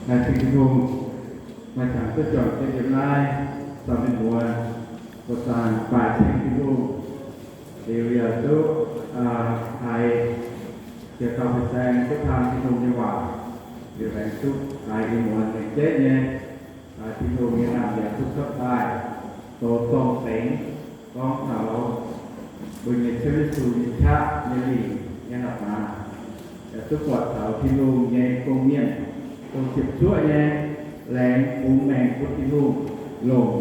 Laengz zingh Tin-Hungh, maaih jangx duqv juangc jienv yiem naaiv Sou Mienh Muonz, mbuo zaangc baaix ceng Tin-Hungh, liuz yaac duqv haiz jiex dauh fin-saeng duqv taan Tin-Hungh nyei waac, liuz aengx duqv haiz ih muonz mengh jeiv nyei, haiz Tin-Hungh nyei naamh nyouz duqv cuotv daaih, zoux zorng-zengx gorngv taux mbuo nyei Ziouv Yesu nyei qaqv nyei lingc nyei hatc maaz, yaac duqv buatc taux Tin-Hungh nyei gong-mienh, dongh ziepc zuoqv nyei laengz bungx maengc bun Tin-Hungh, longc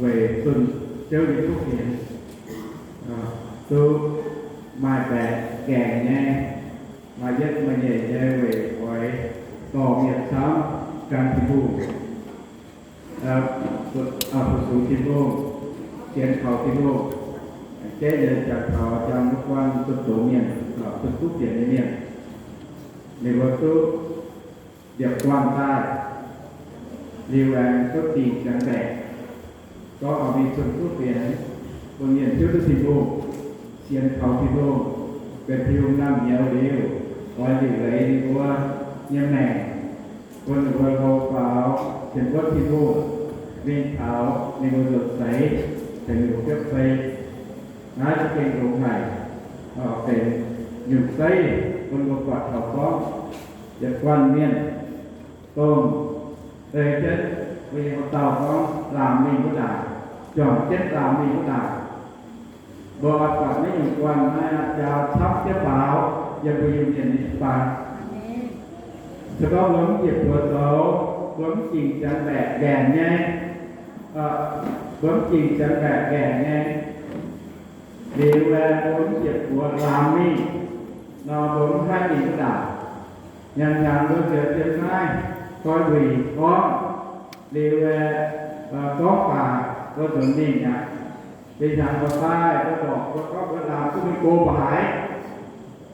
weic zunh Ziouv nyei kuv fienx, duqv maaih baeqc gaengh nyei, maaih yietv maaih nyeic nyei weic oix dorh mienh camv gan Tin-Hungh, fu-sux Tin-Hungh, sienx kaux Tin-Hungh. Jeiv nyei jangx taux jangx wuov guanh zunh doz mienh, zunh kuv fienx nyei mienh, ninh mbuo duqv liepc guanh daaih, liuz aengx duqv dingc ziangx mbaeqc, gorngv oix mingh zunh kuv fienx, bun mienh hiuv duqv Tin-Hungh, sienx kaux Tin-Hungh, benx Tin-Hungh naamh nyouz liuz, oix liuc leiz ninh mbuo nyei maengc, bun ninh mbuo hlo faaux cien wuonv Tin-Hungh, mingh taux ninh mbuo nzuonx seix, tengx ninh mbuo biopv sei. Naaiv za'gengh longx haic, benx nyungc zeiv bun mbuo buatc taux gorngv yietc guanh mienh dongh ei jienv mbuo nyei haaix dauh gorngv laangz mingh wuov ndaangc, juangc jienv laangz mingh wuov ndaangc, mbuo oix buatc naaiv nyungc guanh naaiv jaaux camv jienv faaux yiem mbuo Iu-Mienh nyei jiu-baang. Se gorngv mbuo mv njiec buoz zoux, mbuo mv dingc ziangx mbaeqc nqaengc nyei, mbuo mv dingc ziangx mbaeqc nqaengc nyei, liuz mbuo mv njiec buoz laangz mingh nor, mbuo mv haih mingh wuov ndaangc. Nyanc hnyangx mbuo nzuonx yiem naaiv koi wuic gorngv, liuz gorngv baac mbuo nzuonx mingh aqv. Fih hnangv mbuo daaih mbuo ndorqc mbuo gorngv mbuo laangz duqv mingh go mba'haaix,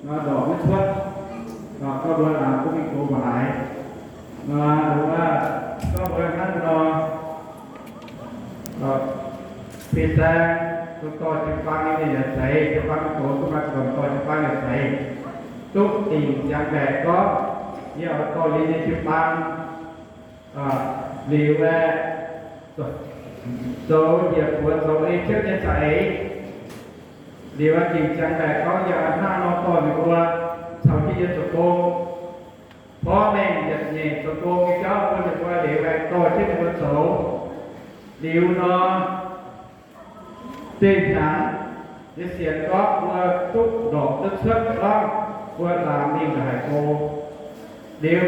nor ndorqc maiv cuotv, gorngv mbuo laangz duqv mingh go mba'haaix, nor, gorngv mbuo hnangv nor, fin-saeng duqv dorh jiu-baang nyei mienh yaac zeiz, jiu-baang mienh gox duqv maaih zuqc dorh jiu-baang yaac zeiz, duqv dingc ziangx mbaeqc gorngv, yie oix dorh yie nyei jiu-baang liuz aeqv, zoux njiec buoz zoux ei Ziouv nyei za'eix. Liuz aeqv, dingc ziangx mbaeqc gorngv yie oix hnangv nor dorh ninh mbuo caux jienv yie zoux gong. Porv mengh yietc nyeic zoux gong nyei jauv bun ninh mbuo liuz aeqv, dorh jienv ninh mbuo zoux. Liuz nor, dinh hnyangx yie sienx gorngv mbuo duqv ndorqc duqv cuotv gorngv mbuo laangz mingh ndongc haaix go, liuz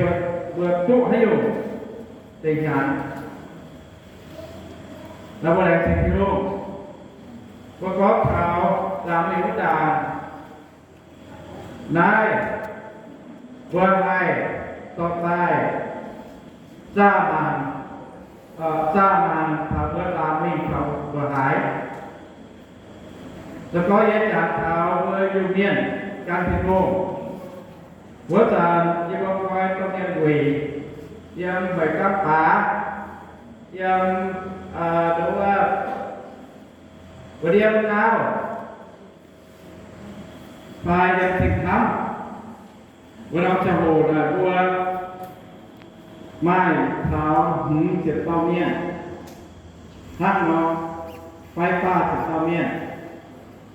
mbuo duqv haaix nyungc dinh hnyangx. Nor mbuo laengz zingh Tin-Hungh. Mbuo gorngv taux laangz mingh wuov ndaangc, naaiv mbuo haih dorh daaih zaah maanc, zaah maanc taux mbuo laangz mingh taux mbuo haaix. Se gorngv yie jangx taux mbuo Iu-Mienh gan Tin-Hungh, wuov zanc yie mbuo koi domh mienh wuic, yiem Meiv Gamv Baax, yiem, wuov, wuov ndiev wuov nauv, fai yiem Zingh Hnamv, wuov norm ziangh hoc naaic mbuo maaih taux hmz ziepc dauh mienh hnangv nor, fai faah ziepc dauh mienh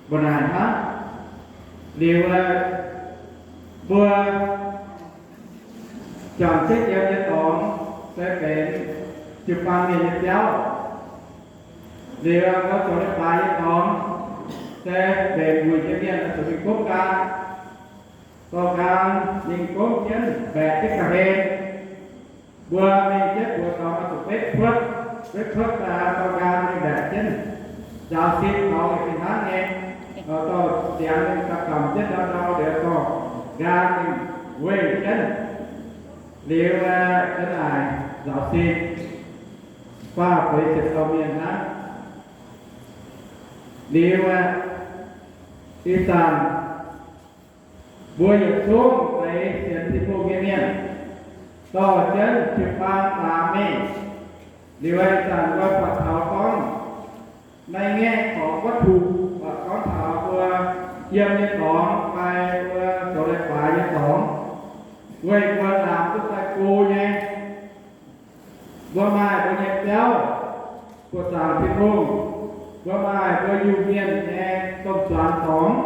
mbuo naaic hnangv. Liuz mbuo juangc jienv yiem nyei dorngx se benx jiu-baang mienh nyei biauv. Liuz mbuo zoux leiz-baaix nyei dorngx se mbenc wuic nyei mienh oix zuqc mingh gomv nqaang. Dorh nqaang mingh gomv jienv mbaeqc jienv ga'hlen. Mbuo mingh jienv buoz dorngx oix zuqc betv kuotv. Betv kuotv daaih dorh nqaang mingh mbaeqc jienv nzaaux sin dorngx yietc fih hnangv nyei. Dorh ziangx mingh daaih gamh jienv ndau-ndau liuz dorh nqaang mingh weih jienv. Liuz jienv naaic nzaaux sin, faah feix ziepc dauh mienh hnangv. Liuz ih zanc mbuo yietc zungv deix sienx Tin-Hungh nyei mienh dorh jienv jiu-baang laangz mingh. Liuz ih zanc mbuo buatc taux gorngv naaiv ngaeqv gorngv วัตถุ, gorngv taux mbuo yiem nyei dorngx fai mbuo zoux leiz-baaix nyei dorngx, weic mbuo laangz duqv daaih go nyei. Mbuo maaih mbuo nyei biauv buoqc zaangc Tin-Hungh. Mbuo maaih mbuo Iu-Mienh nyei domh zuangx dorngx,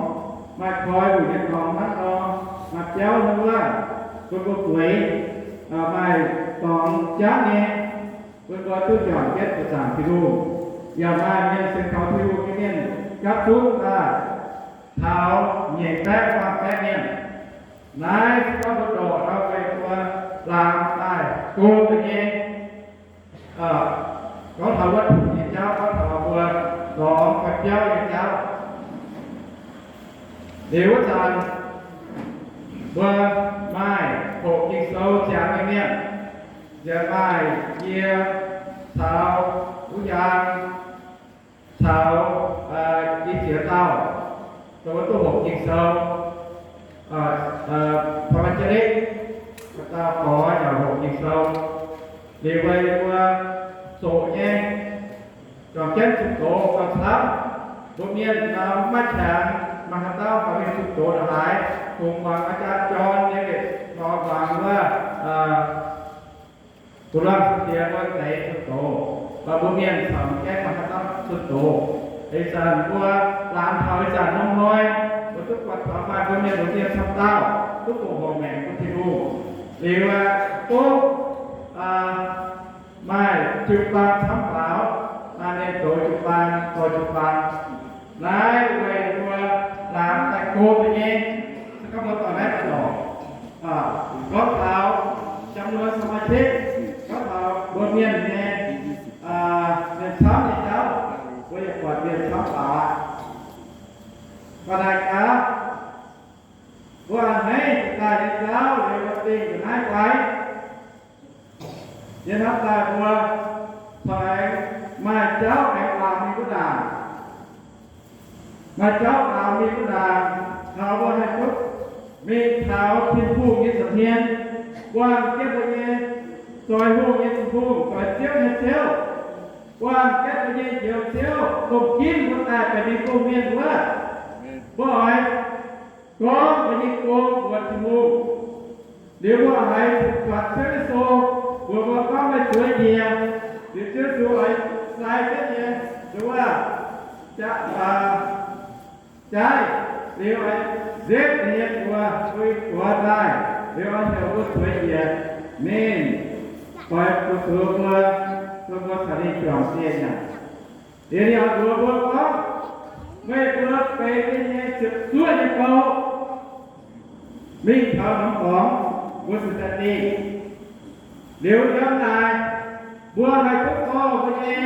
maaih koi mbuo nyei dorngx hnangv nor, maaih biauv hnangv wuov, bun mbuo bueix, maaih dorngx jangv nyei, bun mbuo duqv juangc jienv buoqc zaangc Tin-Hungh. Yaac maaih mienh sienx kaux Tin-Hungh nyei mienh gapv zunv daaih taux nyeic baeqv faam baeqv mienh. Naaiv se gorngv mbuo ndorqc nor, weic mbuo laangz daaih go deix nyei. Gorngv taux วัตถุ nyei jauv, gorngv taux mbuo dorngx fai biauv nyei jauv. Liuz wuov zanc mbuo maaih hoqc Ging-Sou ziangx nyei mienh, ziouc maaih yie caux wuov yaang caux i ziex dauh, dongh wuov duqv hoqc Ging-Sou, พระวจนะ dauh gorx yaac hoqc Ging-Sou. Liuz weic mbuo zoqc nyei, juangc jienv zuqc doz gauh camv. Mbuo mienh maiv qangx, maaih haaix dauh fai mingh zuqc doz la'haaix, kungx muangx อาจารย์จอห์น David nor, muangx wuov Gu'nguaaz Sieqv mbuo deix zuqc doz, mbuo mienh camv gaengh maaih haaix dauh zuqc doz. Ih zanc mbuo laangz taux ih zanc norm hnoi, mbuo duqv buatc taux maaih mbuo mienh longc mienh camv dauh duqv bungx horc maengc bun Tin-Hungh. Liuz aeqv, duqv maaih jiu-baang camv faaux, maaih mienh doz jiu-baang, dorh jiu-baang. Naaiv weic mbuo laangz daaih go deix nyei, se gorngv mbuo dorh naaiv daaih lorqc, gorngv taux จำนวนสมาชิก, gorngv taux mbuo mienh nyei, mienh camv nyei jauv, mbuo yaac buatc mienh camv faaux aqv. Mv baac naaic gaax, mbuo a'hneiv daaih nyei jauv liuz, mbuo dingh nzunc naaiv guai. Yie hnamv daaih mbuo corc aengx maaih jauv aengx laangz mingh wuov ndaangc. Maaih jauv laangz mingh wuov ndaangc, taux mbuo haih duqv mingh taux Tin-Hungh nyei nza'hmien, buangh jienv mbuo nyei zoix hungh nyei Tin-Hungh, zoix ziouv nyei Ziouv, buangh jienv mbuo nyei Njoux Ziouv, longc ginv mbuo daaih benx ninh gong-mienh wuov. Mbuo oix gorngv mbuo nyei gong mbuox Tin-Hungh. Liuz mbuo haiz zuqc buatc Ziouv Yesu mbuox mbuo gorngv, meih zueiz njiec. Liuz Ziouv Yesu oix sai jienv nyei, nduov, jaaix, liuz oix nzengc ninh nyei buoz, mbuo buoz daaih, liuz oix heuc mbuo zueiz njiec. Ninh oix bun zuqc mbuo, bun mbuo caux ninh juangc dieh nyanc. Liuz ninh oix mbuox mbuo gorngv, meih mbuo benx ninh nyei ziepc zuoqv nyei bou. Mingh taux norm dorngx, mbuo cingx daaih dingh. Liuz yiem naaic, mbuo haih duqv dorh mbuo nyei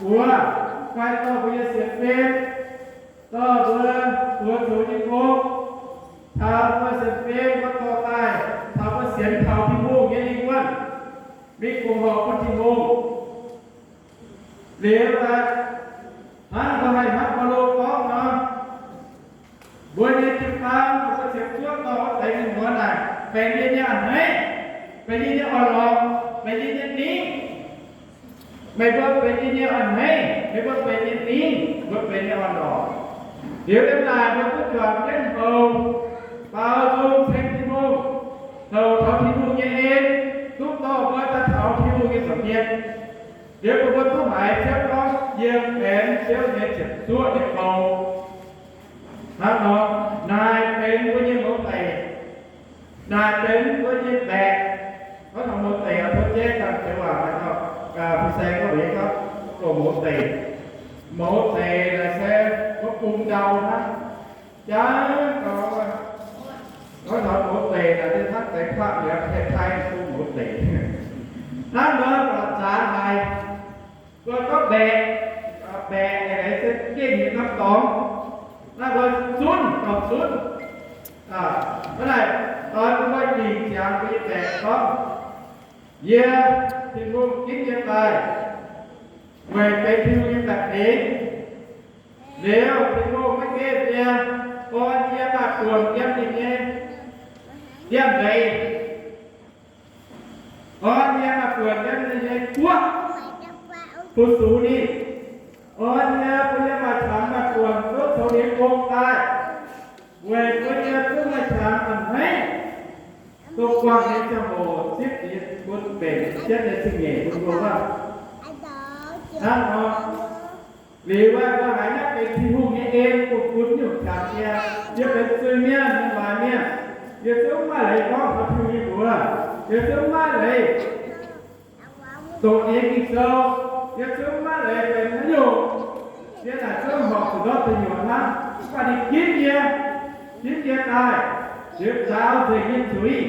buoz, fai dorh mbuo nyei sienx fim, dorh mbuo buoz zoux nyei gong, taux mbuo sienx fim mbuo dorh daaih taux mbuo sienx kaux Tin-Hungh nyei lingh wuonh, mingh bungx horc bun Tin-Hungh. Liuz aqv, hnangv mbuo haih hnamv Baulo gorngv nor, mbuo nyei jiu-baang, mbuo ziepc zuoqv dorh wuov deix mienh muoz naaic, benx yie nyei a'hneiv, benx yie nyei orn-lorqc, benx yie nyei ningv. Meih mbuo benx yie nyei a'hneiv, meih mbuo benx yie nyei ningv, mbuo benx yie nyei orn-lorqc. Liuz yiem naaic mbuo duqv juangc jienv houx, baaux nzung ceng Tin-Hungh, houx taux Tin-Hungh nyei en, duqv dorh mbuo daaih taux Tin-Hungh nyei nza'hmien. Liuz mbuo, mbuo duqv haiz Ziouv gorngv, yie benx Ziouv nyei ziepc zuoqv nyei bou. Hnangv nor, naaic benx mbuo nyei mouz deic. Naaic benx mbuo nyei baeqc. Gorngv taux mouz deic, tov jeiv dangh joux waac maaih dauh fin-saeng gorngv mbuox yie gorngv, gorngv mouz deic. Mouz deic naaic se mbuo bungx ndau hnangv. Jangv gau, gorngv taux mouz deic naaic se hnangv deix kuatv liuz, taaih bung mouz deic. Hnangv nor, mbuo zaanx haic. Mbuo gorngv mbaeqc, mbaeqc naaic se gengh heuc norm dorngx. Naaiv mbuo zunv, dorngx zunv. Hnangv naaic, dorh mbuo dingc ziangx mbuo nyei mbaeqc gorngv, yie, Tin-Hungh ginv yie daaih weic benx Tin-Hungh nyei baeqc fingx. Liuz Tin-Hungh maiv nqemh yie, orn yie maaih buonc yiem ninh nyei ndiangx-mbeix. Orn yie maaih buonc yiem ninh nyei guoqv fu-sux ninh. Orn yie bun yie maaih qangx maaih buonc duqv zoux ninh nyei gong daaih, weic bun yie duqv maaih qangx a'hneiv. Dongh guangc nyei ziangh hoc zipv ninh nyei bun mbenc jienv nyei zingh nyeic bun mbuo wuov. Hnangv nor, liuz wuov mbuo haiz naaiv benx Tin-Hungh nyei en bun gunv nyungc qangx jiex. Yie benx zuiz-mienh, yie maaih mienh, yie zungv maiv leiz gorngv taux Tin-Hungh nyei mbuox. Yie zungv maiv leiz doqc ninh nyei Ging-Sou. Yie zungv maiv leiz benx haaix nyungc. Yie naaic zungv horpc zuqc ndortv deic nyuoqc hnangv. Mv baac ninh ginv yie, ginv yie daaih, liuz nzaaux nzengc yie nyei zuiz,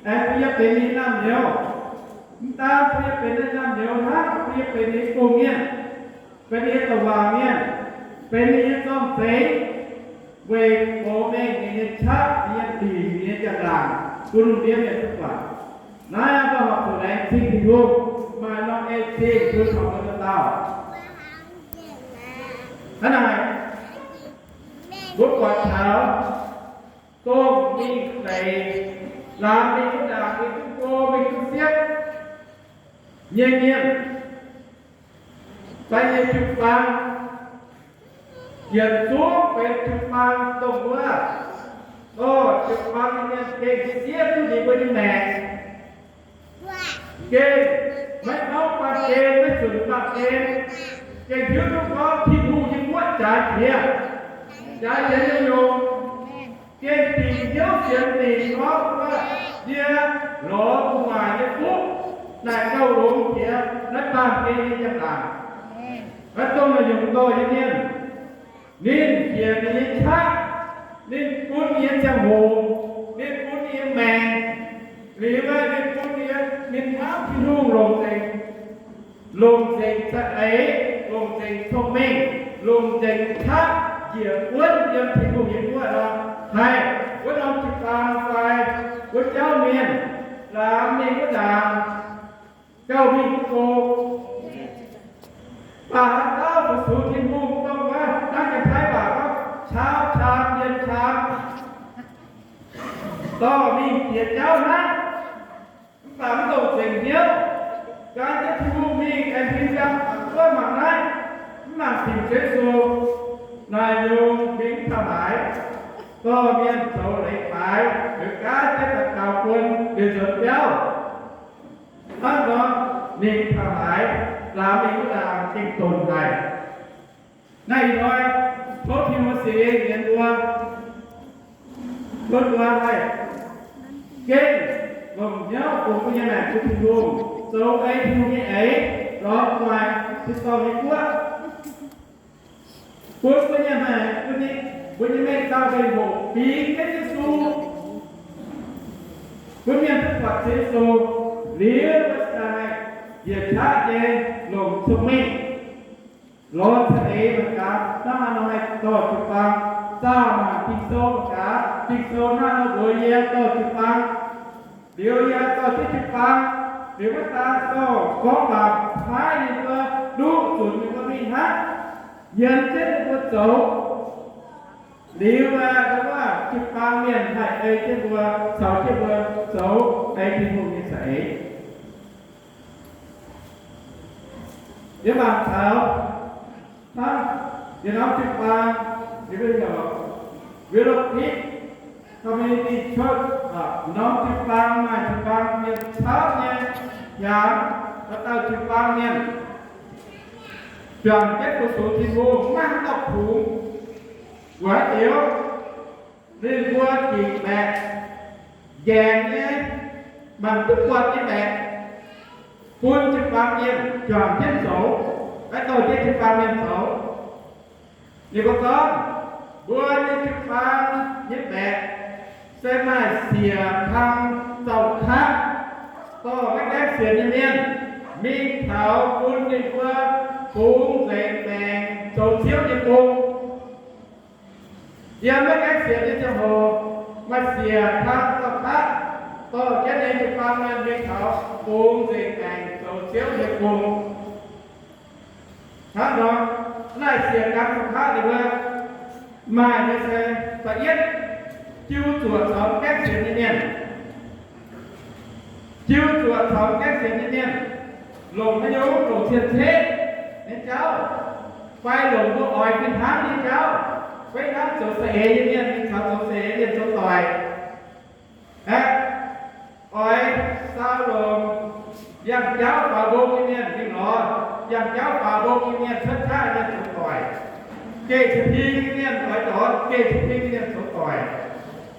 aengx bun yie benx ninh nyei naamh nyouz. Mv daan bun yie benx ninh nyei naamh nyouz hnangv, bun yie benx ninh nyei gong-mienh, benx ninh nyei douc waac mienh, benx ninh nyei zorng-zengx, weic gox mengh ninh nyei qaqv, ninh nyei dingc, ninh nyei njang-laangc, bun lungh ndiev mienh duqv buatc. Naaiv mbuo horpc zuqc laengz zingh Tin-Hungh, maaih norm en zingh bun taux mbuo dauh dauh. Hnangv naaic, mbuo buatc taux dongh mingh deix laamz mingh wuov ndaangc, mingh duqv go, mingh duqv siepv nyei mienh, fai nyei jiu-baang, yietc zungv benx jiu-baang dongh wuov. Dorh jiu-baang nyei mienh gengh siev duqv ninh mbuo nyei maengc. Gengh maiv gorngv baamh gen, maiv zunc baamh gen, gengh hiuv duqv gorngv Tin-Hungh nyei guoqv jaaix jiex, jaaix jiex nyei yungz. Gengh dingc hnyouv sienx dingc gorngv wuov, yie lorz gu'nguaaic nyei fuqv naaic gauh longx jiex naaiv baamh gen nyei njang-laangc. Maiv dongh naaic nyungc dorh nyei mienh, ninh njiec ninh nyei qaqv, ninh bun ninh nyei ziangh hoc, ninh bun ninh nyei maengc, liuz ninh bun ninh, ninh hnamv Tin-Hungh longc nzengc, longc nzengc za'eix, longc nzengc cong-mengh, longc nzengc qaqv njiec wuonv yiem Tin-Hungh nyei guoqv nor, haih wuov norm jiu-baang fai wuov jauv mienh, laamz mingh wuov ndaangc, gauh mingh duqv go. Mv baac haaix dauh fu-sux Tin-Hungh dongh wuov, naaiv Janx-Taiv waac gorngv, qaqv qaam, mienh qaam, dorh mingh jiex jauv hnangv. Mv baac mv longc nzengc hnyouv, gan jienv Tin-Hungh mingh aengx huin gan mangc wuov mangc naaiv, mv mangc Ging-Sou, naaic yungz mingh mv taux haaix, dorh mienh zoux leiz-baaix, liuz gaatv jienv daux gaux bun liuz nzuonx biauv. Hnangv nor, ninh taux haaix, laamz mingh wuov ndaangc gengh donx haic. Naaiv ih hnoi tov Tin-Hungh Singx Lingh nyienz mbuo, tov mbuo haih gengh longc hnyouv bungx mbuo nyei maengc bun Tin-Hungh, zoux ei Tin-Hungh nyei eix, lorz gu'nguaaic tin-dorngh nyei guoqv, bun mbuo nyei maengc, bun mbuo nyei mengh dauh mbenc hoc bingx jienv Yesu, bun mienh duqv buatc Yesu. Liuz mbuo daaih njiec qaqv nyei, longc cong-mengh, lorz za'eix mangc gaax, hnangv haaix nor haih dorh jiu-baang. Zaah mangc Ging-Sou mangc gaax, Ging-Sou hnangv nor mbuox yie dorh jiu-baang. Liuz yie dorh jienv jiu-baang, liuz wuov daan dorh gorngv waac paaiv ninh mbuo, duqv zunc ninh mbuo mingh hnangv, yienz jienv ninh mbuo zoux. Liuz aeqv, wuov jiu-baang mienh haih ei jienv mbuo, caux jienv mbuo zoux ei Tin-Hungh nyei za'eix. Yie mangc taux hnangv yietc norm jiu-baang, yie mbuo heuc Willow Creek Community Church, norm jiu-baang maaih jiu-baang mienh camv nyei, hnyangx dauh dauh jiu-baang mienh juangc jienv fu-sux Tin-Hungh, maiv maaih haaix dauh kungx. Weic haaix diuc? Ninh mbuo dingc baeqc, njaengc nyei, mangc duqv buatc nyei baeqc, bun jiu-baang mienh juangc jienv zoux, maiv dorh jienv jiu-baang mienh zoux. Ninh mbuo gorngv, mbuo nyei jiu-baang nyei baeqc se maaih siec kang zaux-kaqv, dorh maiv gaengh sienx nyei mienh mingh taux bun ninh mbuo bungx nzengc maengc zoux Ziouv nyei gong. Yiem maiv gaengh sienx nyei ziangh hoc, maaih siec kang zaux-kaqv dorh jienv nyei jiu-baang mienh mingh taux bungx nzengc maengc zoux Ziouv nyei gong. Hnangv nor, naaiv siec kang zaux-kaqv ninh mbuo maaih nyei se, da'yietv, jiu zuoqc caux gaengh sienx nyei mienh. Jiu zuoqc caux gaengh sienx nyei mienh, longc haaix nyungc? Longc cien-ceqv nyei jauv, fai longc mbuo oix fih hnangv nyei jauv, fai hnangv zoux za'eix nyei mienh mingh caux zoux za'eix mienh zoux doic. Aeqv, Geh caux ping nyei mienh oix dorh, geh caux ping nyei mienh zoux doic.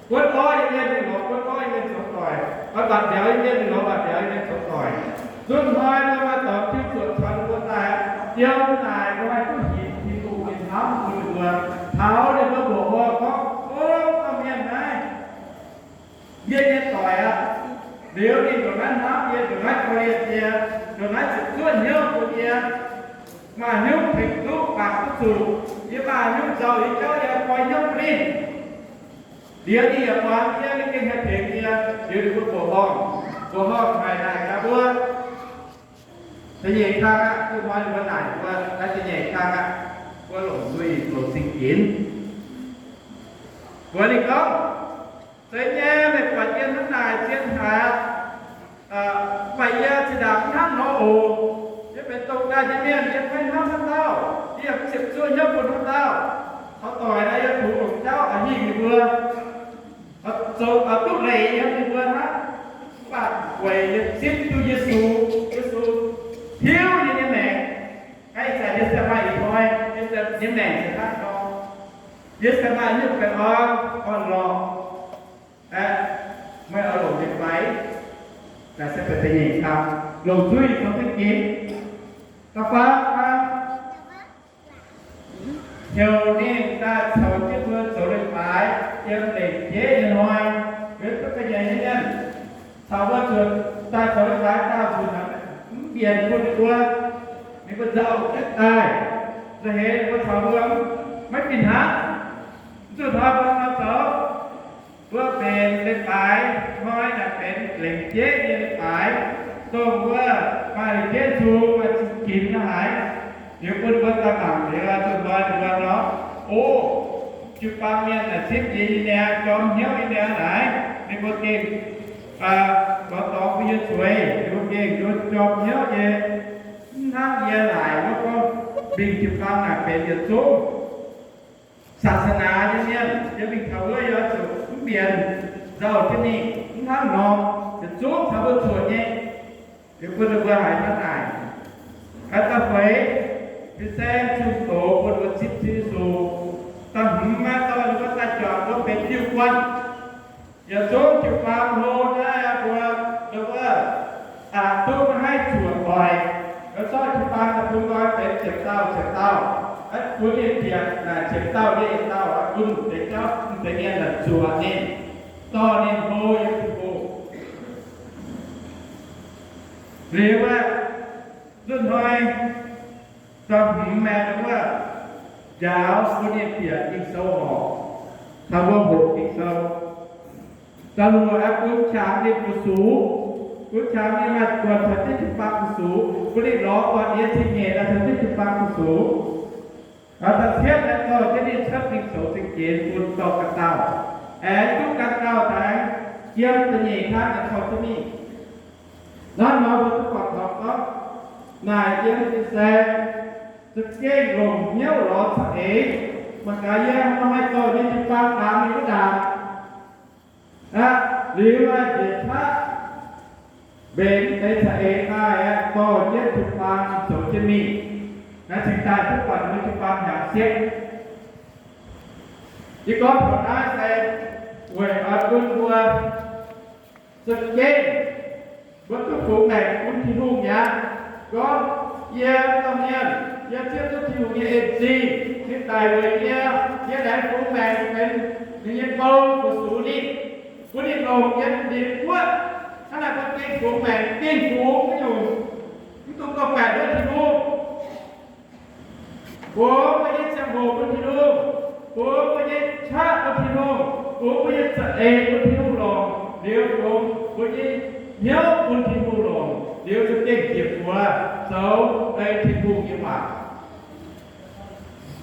Guonv orv nyei mienh ninh lorz guonv orv nyei mienh zoux doic. Oix mbatc mbiauz nyei mienh ninh lorz mbatc mbiauz nyei mienh zoux doic. Nzunc hnoi mbuo maaih dorngx jiu zuoqc caux ninh mbuo daaih, yiem naaic mbuo haih duqv hinc Tin-Hungh nyei hnamv bun ninh mbuo, taux ninh mbuo mbuoqc mbuo gorngv, Ov, dauh mienh naaiv, yie nyei doic aqv. Liuz ninh ndongc naaiv hnamv yie, ndongc naaiv korv-lienh yie, ndongc naaiv ziepc zuoqv hnyouv bun yie, maaih hnyouv tengx duqv, baac duqv zuqc. Yie maaih hnyouv nzauh yie jauv, yie koi hnyouv bun ninh. Liuz ninh yaac muangx yie, ninh gengh haih tengx yie. Liuz ninh mbuo mbuoqc horngh, mbuoqc horngh haic naaic gaax mbuo. Da'nyeic kang aqv, duqv hnoi ninh mbuo naaic mbuo, naaiv da'nyeic kang aqv, mbuo longc nzuih longc zingh ginx. Mbuox ninh gorngv, Zeiz nyei, meih buatc yie hnangv naaic zien haic aqv. Mv baac yie zinh ndaangc mv hnangv nor oc. Yie benx domh ganh nyei mienh, yie maiv hnamv haaix dauh. Yie ziepc zuoqv hnyouv bun haaix dauh. Taux doic naaiv yie kungx longc jauv a'hingh ninh mbuo, zoux duqv leiz yiem ninh mbuo hnangv. Mv baac weic yie zipv duqv Yesu, Yesu tiuv yie nyei maengc. Ih zanc yie se maaih ih hnoi, yie nyei maengc se hnangv nor. Yie se maaih nyungc baengh orn, orn-lorqc aeqv, meih oix longc nyei fai? Naaiv se da'nyeic kang, longc nzuih zoux zingh ginx. Da'faam kang, heuc ninh daaih caux jienv mbuo zoux leiz-baaix yiem lengc jeiv nyei hnoi, yiem duqv ga'nyiec nyei mienh, caux mbuo zuotc daaih zoux leiz-baaix daauh nzunc, mv mbienc bun ninh mbuo, ninh mbuo nzauh jienv daaih. Nzauh heix ninh mbuo caux mbuo maiv fih hnangv. Zuqc hnoi mbuo nor zoux, mbuo benx leiz-baaix hnoi naaic benx lengc jeiv nyei leiz-baaix, dongh wuov maaih lengc jeiv nzung, maaih zingh ginx haic. Liuz bun mbuo daaih mangc liuz, zuqc hnoi ninh mbuo nor, o, jiu-baang mienh naaic zipv yie nyei niaa, jorm hnyouv nyei niaa naaic, ninh mbuo gengh lorz dorngx bun yie zueiz, ninh mbuo gengh jorm hnyouv nyei. Mv hnangv yie naaic wuov gorngv, mingh jiu-baang naaic benx yietc zungv ศาสนา nyei mienh, yie mingh taux wuov yie oix zuqc mv mbienc, nzauh jienv mingh, mv hnangv nor, yietc zungv caux mbuo zuotc nyei. Liuz bun ninh mbuo haiz hnangv naaic. Da'feix, fin-saeng zunh doz bun mbuo zipv Ziouv Yesu. Da'hmz, maiv dorh ninh mbuo daaih juangc wuov benx diuh guanh. Yietc zungv jiu-baang hlo naaiv mbuo, wuov, aqc duqv maiv haih zuoqc oix. Maiv zorqv jiu-baang daaih bun nqoi benx ziepc dauh ziepc dauh, bun ninh bieqc naaic ziepc dauh nyei yietc dauh, bun deix jauv, deix mienh naaic zuoqc ninh, dorh ninh hlo yiem Tin-Hungh. Liuz aeqv, nzunc hnoi da'hmz maengx wuov, njaaux bun ninh bieqc Ging-Sou horpc, taux mbuo hoqc Ging-Sou. Da'luoqc aeqv, bun qangx ninh fu-sux, bun qangx ninh maaih buonc caux jienv jiu-baang fu-sux, bun ninh lorz buatc yie cing-nyeic daaih caux jienv jiu-baang fu-sux. Da'cietv aeqv, dorh jienv ninh cuotv mingh zoux zingh ginx bun dorh ganh dauh, aengx duqv ganh dauh daaih yiem da'nyeic hnangv aengx dorh jienv mingh. Naaiv nor mbuo duqv buatc taux gorngv naaic yiem fin-saeng za'gengh longc hnyouv lorz caux eix. Mangc gaax yie nor haih dorh nyei jiu-baang baamz mingh wuov ndaangc aqv. Liuz maaih njiec qaqv mbenc mv deix caux eix daaih aeqv, dorh jienv jiu-baang zoux jienv mingh. Naaiv cingx daaih duqv buatc mbuo jiu-baang hnyangx siepv. Yie gorngv taux naaiv se weic oix bun mbuo za'gengh mbuo duqv fungx maengc bun Tin-Hungh mi'aqv. Gorngv yie domh mienh, yie zipv duqv Tin-Hungh nyei en-zingh, ninh daic weic yie, yie laengz fungx maengc benx ninh nyei bou fu-sux ninh, bun ninh longc yie nyei wuov. Hnangv naaic mbuo gengh fungx maengc, gengh fungx nyungc, mv dungx gorngv-baeqc wuov Tin-Hungh. Fungx mbuo nyei ziangh hoc bun Tin-Hungh, fungx mbuo nyei qaqv bun Tin-Hungh, fungx mbuo nyei za'eix bun Tin-Hungh longc, liuz fungx mbuo nyei hnyouv bun Tin-Hungh longc, liuz za'gengh njiec buoz zoux ei Tin-Hungh nyei waac.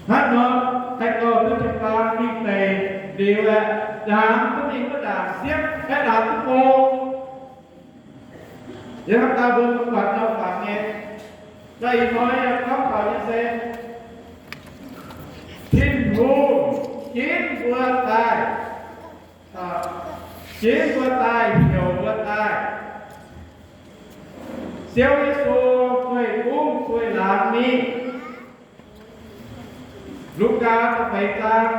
Hnangv nor, haih dorh duqv jiu-baang mingh deix liuz aeqv, ndaamv duqv mingh wuov ndaangc siepv, aeqv, ndaamv duqv go. Yie hnamv daaih mbuo mv buatc nor fangx nyei. Da'nyeic hnoi yie gorngv taux nyei se, Tin-Hungh ginv mbuo daaih, ginv mbuo daaih, heuc mbuo daaih. Ziouv Yesu zueih gungv zueih laangz mingh. Lugaa da'feix zaang,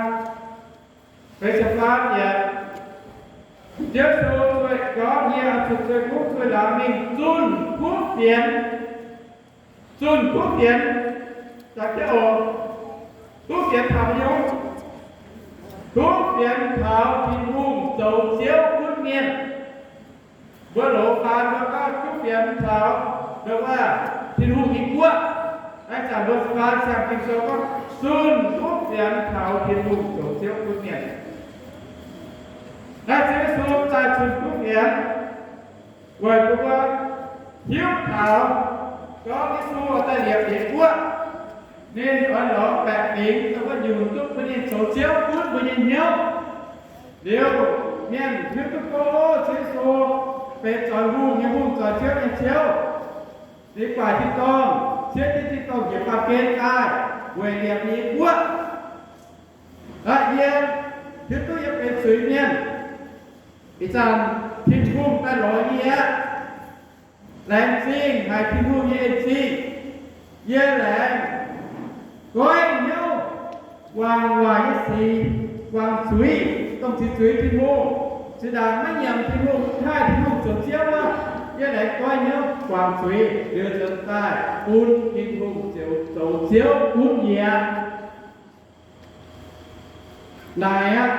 feix ziepc faam yiemc. Ziouv Yesu zueih gorngv, Yie oix zuqc zueih kuv zueih laangz mingh zunh kuv fienx. Zunh kuv fienx, da'yietv oc. Kuv fienx taux haaix nyungc? Kuv fienx taux Tin-Hungh zoux Ziouv gunv mienh. Mbuo loz faan mbuo gorngv kuv fienx taux, mbuo gorngv Tin-Hungh nyei guoqv. Naaiv zanc mbuo faan siang-ging sou gorngv zunh kuv fienx taux Tin-Hungh zoux Ziouv gunv mienh. Naaiv Ziouv Yesu daaih zunh kuv fienx weic bun mbuo hiuv taux gorngv Yesu oix daaih liepc nyei guoqv, ninh oix lorz baeqc fingx dongh wuov nyungc duqv bun ninh zoux Ziouv gunv mbuo nyei hnyouv. Liuz, mienh hiuv duqv gorngv Ziouv Yesu benx zoux hungh nyei Hungh, zoux Ziouv nyei Ziouv. Ninh guaax tin-dorngh, ciev jienv tin-dorngh njiec baamh gen daaih weic liepc ninh nyei guoqv. Aa, yie hiuv duqv yie benx zuiz-mienh. Ih zanc Tin-Hungh daaih lorz yie, laengz zingh haic Tin-Hungh nyei en-zingh. Yie laengz goiv hnyouv guangc waaic nyei sic, guangc zuiz, dongh ziqc zuiz Tin-Hungh. Zinh ndaangc maiv nyiemc Tin-Hungh, maiv taaih Tin-Hungh zoux Ziouv wuov, yie laengz goiv hnyouv guangc zuiz liuz nzuonx daaih bun Tin-Hungh zoux, zoux Ziouv gunv yie. Naaic aqv,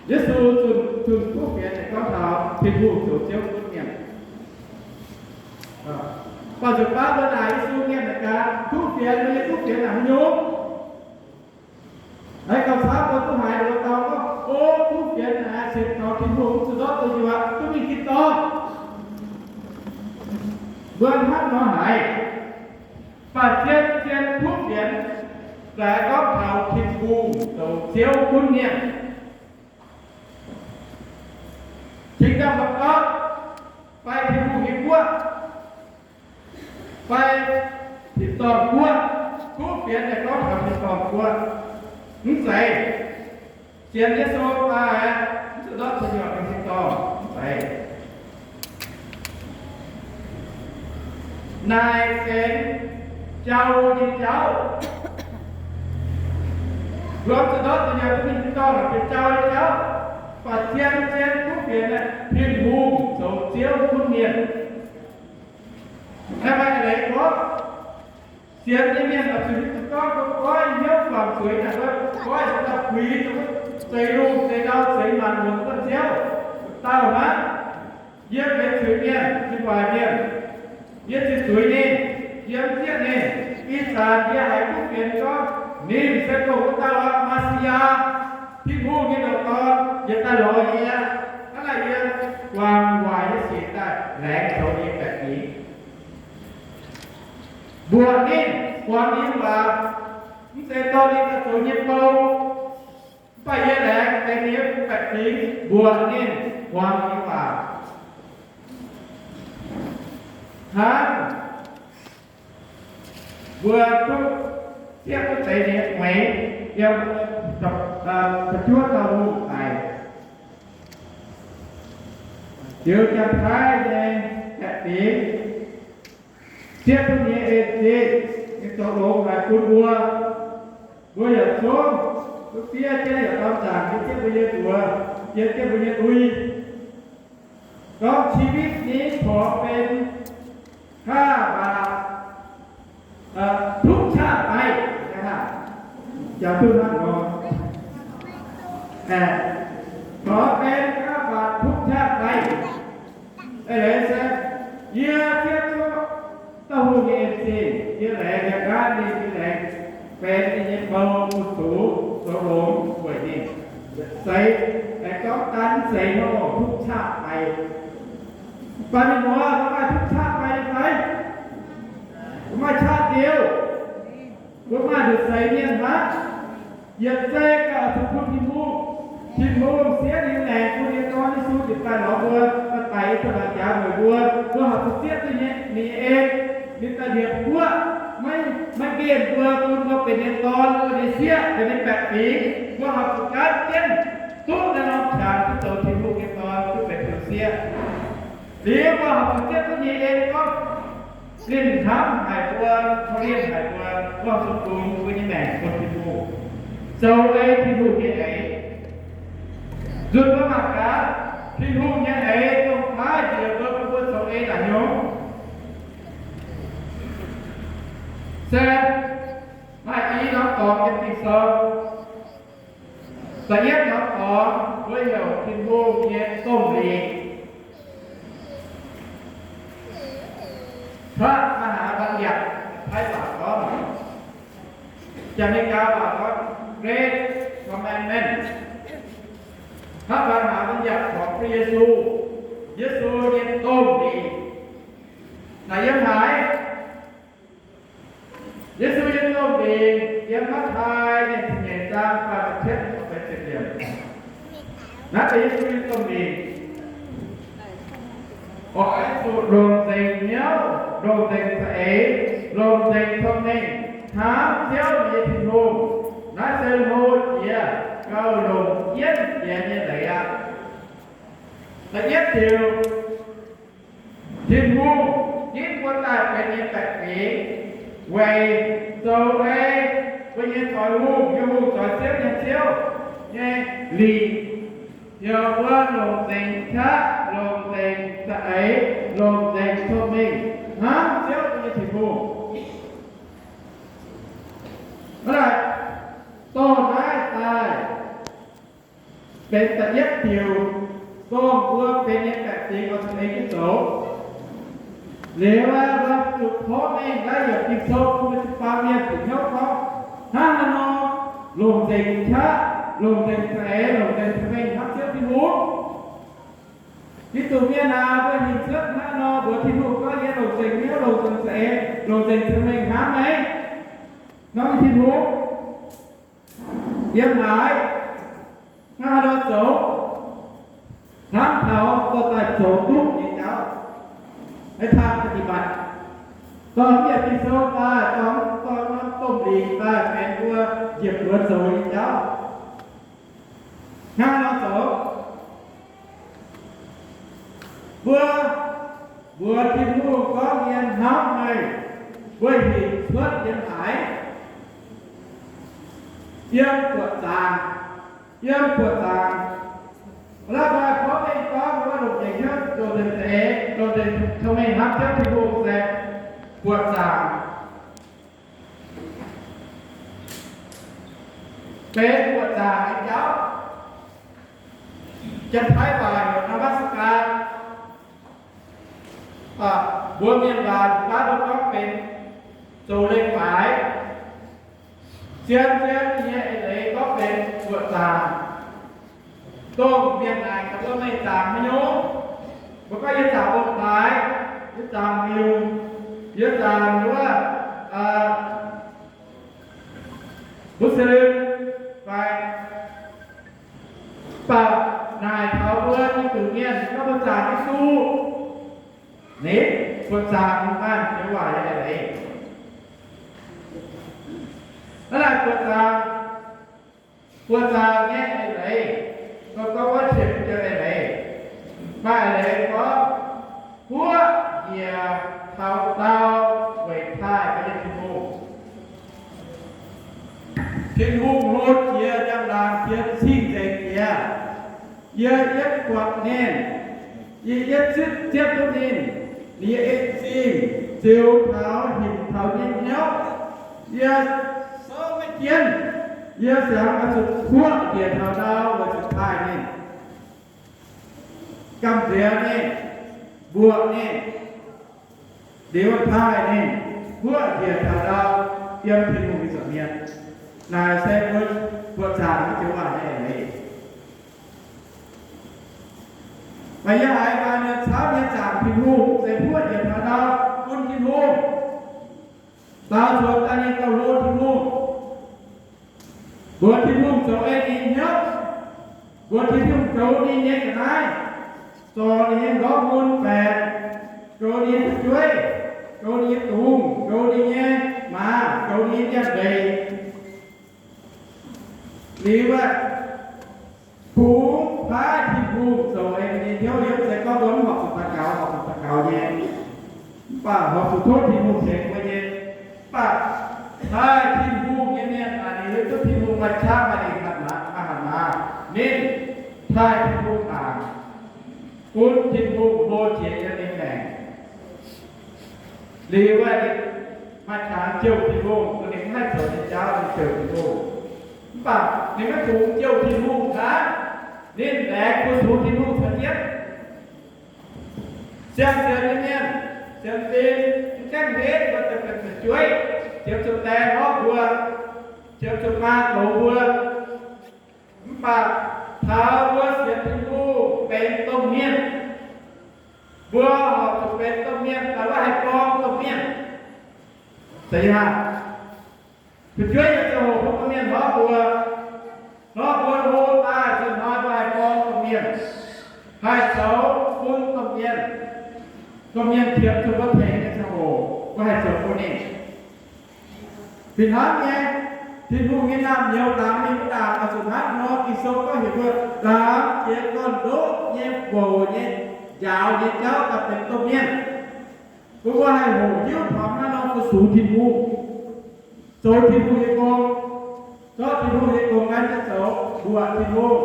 Yesu zunh, zunh kuv fienx gorngv taux Tin-Hungh zoux Ziouv gunv mienh. Baac nzunc baav mbuo naaic Yesu mienh naaic gaax, kuv fienx, meih nyei kuv fienx naaic haaix nyungc? Naaiv gauh camv mbuo duqv haiz mbuo dau gorngv, o, kuv fienx naaic se taux Tin-Hungh mv zuqc ndortv deic-nyuoqc duqv mingh tin-dorngh. Mbuo hnangv nor haiz. Baac zien-zien kuv fienx laengz gorngv taux Tin-Hungh zoux Ziouv gunv mienh. Kingdom of God, fai Tin-Hungh nyei guoqv, fai tin-dorngh guoqv. Kuv fienx naaic gorngv taux tin-dorngh guoqv. Mv zeiz sienx Yesu daaih mv zuqc ndortv deic-nyuoqc mingh tin-dorngh, mv zeiz. Naaic benx jauv nyei jauv. Mbuo zuqc ndortv deic-nyuoqc mingh tin-dorngh naaic benx jauv nyei jauv. Baac zien-zien kuv fienx naaic, Tin-Hungh zoux Ziouv gunv mienh. Naaiv maaih leiz gorngv, sienx nyei mienh oix zuqc hiuv duqv gorngv, mbuo goiv hnyouv guangc zuiz naaic, mbuo goiv daaih puix dongh wuov zeix lungh zeix ndau zeix maanc muonz wuov Ziouv dauh hnangv. Yie benx zuiz-mienh, zuiz-waaic mienh. Yie ziqc zuiz ninh, yie mv zieqv ninh. Ih zanc yie haiz kuv fienx gorngv, ninh se dongh wuov dauh aqv, Messiah, Tin-Hungh nyei ndoqc Dorn, yietc daaih lorz yie. Hnangv naaic yie guangc waaic nyei sic daaih laengz zoux ninh nyei baeqc fingx. Mbuoqc ninh, muangx ninh nyei waac, mv zeiz dorh ninh daaih zoux nyei bou. Mv baac yie laengz benx ninh nyei baeqc fingx, mbuoqc ninh, muangx ninh nyei waac. Hnangv mbuo duqv zieqv duqv zeix ninh nyei mueix, yiem da'juov dauh hungh daic, liuz Janx-Taiv nyei baeqc fingx, zieqv duqv ninh nyei en-zingh, ninh zoux longx haic bun mbuo. Mbuo yietc zungv duqv fiev jienv yietc norm nzaangc yiem jienv mbuo nyei mbuox, yiem jienv mbuo nyei lui. Gorngv ชีวิตนี้ขอเป็นค่าบาป ทุกชาติไป Jangx duqv hnangv nor, ขอเป็นค่าบาปทุกชาติไป. Eix leiz se, yie zieqv duqv dauh hungh nyei en-zingh, yie laengz yangh gaanv ninh, yie laengz benx ninh nyei bou, bun zuqc zoux longx weic ninh. Seix, aengx gorngv daaih seix nor, ทุกชาติไป. Mv baac mienh muoz, mbuo maaih ทุกชาติไป fai? Mbuo maaih ชาติเดียว. Mbuo maaih nduqc seix mienh hnangv. Yietc zei gauh zuqc bun Tin-Hungh. Tin-Hungh siev ninh nyei maengc bun ninh nyei Dorn Yesu njiec daaih lorz mbuo, daaih daic yiem ziepc nzaangc jaax weic mbuo. Mbuo horpc zuqc zieqv duqv ninh nyei, ninh nyei en, ninh daaih liepc guoqv, maiv, maiv nqemh mbuo, bun mbuo benx ninh nyei dorn, benx ninh nyei sieqv, benx ninh nyei baeqc fingx. Mbuo horpc zuqc gaanv jienv duqv naaiv norm qangx duqv zoux Tin-Hungh nyei dorn, duqv benx Tin-Hungh sieqv. Liuz mbuo horpc zuqc zieqv duqv ninh nyei en gorngv, Linh hnamv haic mbuo, korv-lienh haic mbuo, gorngv zuqc bungx mbuo nyei maengc bun Tin-Hungh, zoux ei Tin-Hungh nyei eix. Nzunc mbuo mangc gaax, Tin-Hungh nyei eix dongh naaiv njiec mbuo, bun mbuo zoux ei naaic nyungc. Se maaih i norm dorngx yiem Ging-Sou. Da'yietv norm dorngx mbuo heuc Tin-Hungh nyei domh lingc. Hnangv maiv haaix mbuo yietc Taiv waac gorngv, Janx-Megaa waac gorngv Great Commandment. Hnangv maiv haaix mbuo yietc horpc Yesu, Yesu nyei domh lingc. Naaiv yiem haaix? Yesu nyei domh lingc yiem Matv^tai nyei ziepc nyeic zaang faah ziepc cietv, faah ziepc yietv. Naaiv se Yesu nyei domh lingc. Oix zuqc longc nzengc hnyouv, longc nzengc za'eix, longc nzengc cong-mengh hnamv Ziouv nyei Tin-Hungh. Naaiv se hlo jiex gauh longc jienv jiex nyei leiz aqv. Da'yietv diuc, Tin-Hungh ginv mbuo daaih benx nyei baeqc fingx weic zoux ei mbuo nyei Doix-Hungh, nyei hungh zoix Ziouv nyei Ziouv nyei lingc, heuc mbuo longc nzengc qaqv, longc nzengc za'eix, longc nzengc cong-mengh hnamv Ziouv nyei Tin-Hungh. Hnangv naaic, dongh naaiv daaih benx da'yietv diuc, dongh mbuo benx nyei baeqc fingx oix zuqc ei jienv zoux. Liuz aeqv, mbuo zuqc porv mengh naaiv yiemc Ging-Sou bun mbuo jiu-baang mienh bieqc hnyouv gorngv, hnangv haaix nor longc nzengc qaqv, longc nzengc za'eix, longc nzengc cong-mengh hnamv Ziouv Tin-Hungh. Giduc mienh aac, mbuo hinc cuotv hnangv nor mbuox Tin-Hungh gorngv, yie longc nzengc hnyouv, longc nzengc za'eix, longc nzengc cong-mengh hnamv meih, hnamv Tin-Hungh. Yiem naaiv, hnangv haaix nor zoux, hnamv taux dorh daaih zoux duqv nyei jauv, haaix taux ปฏิบัติ. Dorh mv yiemc Ging-Sou daaih, dorh, dorh norm domh lingc daaih benx mbuo njiec buoz zoux nyei jauv. Hnangv haaix nor zoux? Mbuo mbuox Tin-Hungh gorngv, yie hnamv meih. Mbuo hinc cuotv yiem haaix? Yiem buoqc zaangc. Yiem buoqc zaangc. Laaix maaih porv mengh gorngv mbuo longc nzengc hnyouv, longc nzengc za'eix, longc nzengc cong-mengh hnamv Ziouv Tin-Hungh se buoqc zaangc. Benx buoqc zaangc nyei jauv. Janx-Taiv waac heuc นมัสการ. Mbuo mienh waac baav mbuo gorngv benx zoux leiz-baaix. Zien-zien nyei eix leiz gorngv benx buoqc zaangc. Dongh mienh naaic gaax mbuo, meih zaangc haaix nyungc? Mbuo gorngv, yie zaangc ong-taaix, yie zaangc miuc, yie zaangc wuov Muslim fai, mv baac naaic taux mbuo nyei zuqc mienh gorngv mbuo zaangc Yesu. Ninh buoqc zaangc maaih joux waac nyei eix leiz. Hnangv naaic buoqc zaangc, buoqc zaangc nyei eix leiz, gorngv gorngv wuov qiemx joux eix leiz. Maaih eix leiz gorngv, huoqv njiec taux ndau weic taaih mbuo nyei Tin-Hungh. Tin-Hungh hlo jiex, njang-laangc jiex, cing-nzengc jiex. Yie yietv buatc ninh, yie yietv zipv, zipv duqv ninh, ninh nyei en-zingh ziux taux, hinc taux yie nyei hnyouv. Yie souv maiv jienv. Yie siangx oix zuqc huoqv njiec taux ndau weic zuqc taaih ninh, gamh nziex ninh, mbuoqc ninh, liuz taaih ninh, huoqv njiec taux ndau yiem Tin-Hungh nyei nza'hmien. Naaic se mbuo buoqc zaangc nyei joux waac nyei eix leiz. Meih yiem haaix maanh nyei camv nyei zaangc Tin-Hungh, se huoqv njiec taux ndau bun Tin-Hungh, daaux nzuonx daaih ninh gauh hlo Tin-Hungh. Mbuox Tin-Hungh zoux ei ninh hnyouv. Mbuox Tin-Hungh goux ninh nyei ga'naaiv, zorc ninh nyei ndortv mun baeqc, goux ninh nyei fu'jueiv, goux ninh nyei dungz, goux ninh nyei maaz, goux ninh nyei mienh mbeix. Liuz aeqv, bungx paaiv Tin-Hungh zoux ei ninh nyei hnyouv. Yiem se gorngv mbuo mv horpc zuqc daux gaux, horpc zuqc daux gaux nyei, mv baac horpc zuqc tov Tin-Hungh tengx mbuo nyei. Mv baac taaih Tin-Hungh nyei mienh naaic, ninh hiuv duqv Tin-Hungh maaih qaqv, maaih ninh hatc maaz, maaih hatc maaz, ninh taaih Tin-Hungh aangc, bun Tin-Hungh hlo jiex yiem ninh maengc. Liuz aeqv, ninh maaih qangx jouh Tin-Hungh, ninh mv haih zoux nyei jauv, ninh jouh Tin-Hungh. Mv baac ninh maiv dungx jouh Tin-Hungh hnangv, ninh laengz fu-sux Tin-Hungh caux jienv. Siang-sienx nyei mienh, sienx fim, mv gaengh henv mbuo daaih benx fu'jueiv, ziouc zuqc daeng hnov mbuo, ziouc zuqc maa goux mbuo. Mv baac taux mbuo sienx Tin-Hungh benx domh mienh, mbuo horpc zuqc benx domh mienh, daaih mbuo haih gorngv domh mienh. Zeiz aqv. Fu'jueiv yaac ziangh hoc bun domh mienh hnov mbuo, hnov mbuo hlo daaih, zunh hnoi mbuo haih gorngv domh mienh, haih zoux bun domh mienh. Domh mienh qiemx zuqc mbuo tengx nyei ziangh hoc, mbuo haih zoux bun ninh. Fih hnangv nyei, Tin-Hungh nyei naamh nyouz ndaamx mingh mv ndaangc, oix zuqc hnangv nor. Ging-Sou gorngv heuc mbuo ndaamx jiex gorn-ndoqv nyei, bouc nyei, njaaux nyei jauv daaih benx domh mienh. Mbuo mbuo haih hoqc hiuv taux hnangv nor fu-sux Tin-Hungh, zoux Tin-Hungh nyei gong, zorqv Tin-Hungh nyei gong naaiv nyei zoux, mbuoqc Tin-Hungh.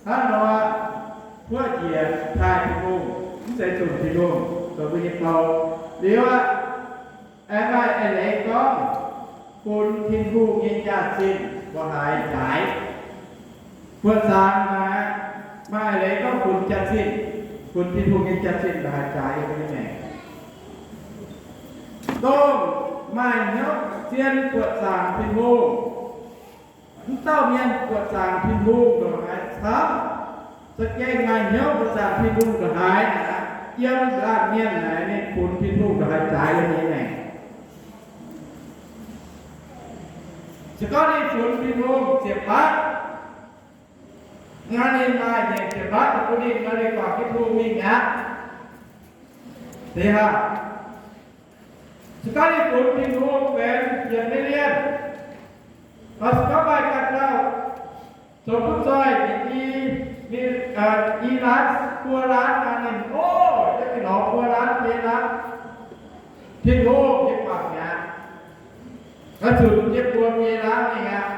Hnangv nor, huov njiec taaih Tin-Hungh, mv zeiz zunc Tin-Hungh zoux mbuo nyei bou. Liuz aqv, aengx maaih eix leiz gorngv, bun Tin-Hungh nyei jaax-zinh mbuo haiz jaaix. Buoqc zaangc naaic, maaih eix leiz gorngv funx jaax-zinh, funx Tin-Hungh nyei jaax-zinh mbuo haiz jaaix yiem mbuo nyei maengc. Dongh maaih hnyouv zien buoqc zaangc Tin-Hungh, mv dauh mienh buoqc zaangc Tin-Hungh ndongc haaix camv, za'gengh maaih hnyouv buoqc zaangc Tin-Hungh ndongc haaix aqv, yiem laanh mienh naaic ninh funx Tin-Hungh ndongc haaix jaaix yiem nyei maengc. Se gorngv ninh funx Tin-Hungh ziepc batv, naaiv ninh maaih nyeic ziepc batv daaih bun ninh nor, ninh guangc jienv Tin-Hungh mingh mi'aqv. Deix haah? Se gorngv ninh funx Tin-Hungh benx yietc million, se gorngv maaih ganh dauh zoux duqv zoih i, i laanz buo laanv nor, ninh, o, yie mingh lorz buo laanv biei laanv Tin-Hungh nyei guangc mi'aqv. Oix zunc yie buo biei laanv mingh aqv.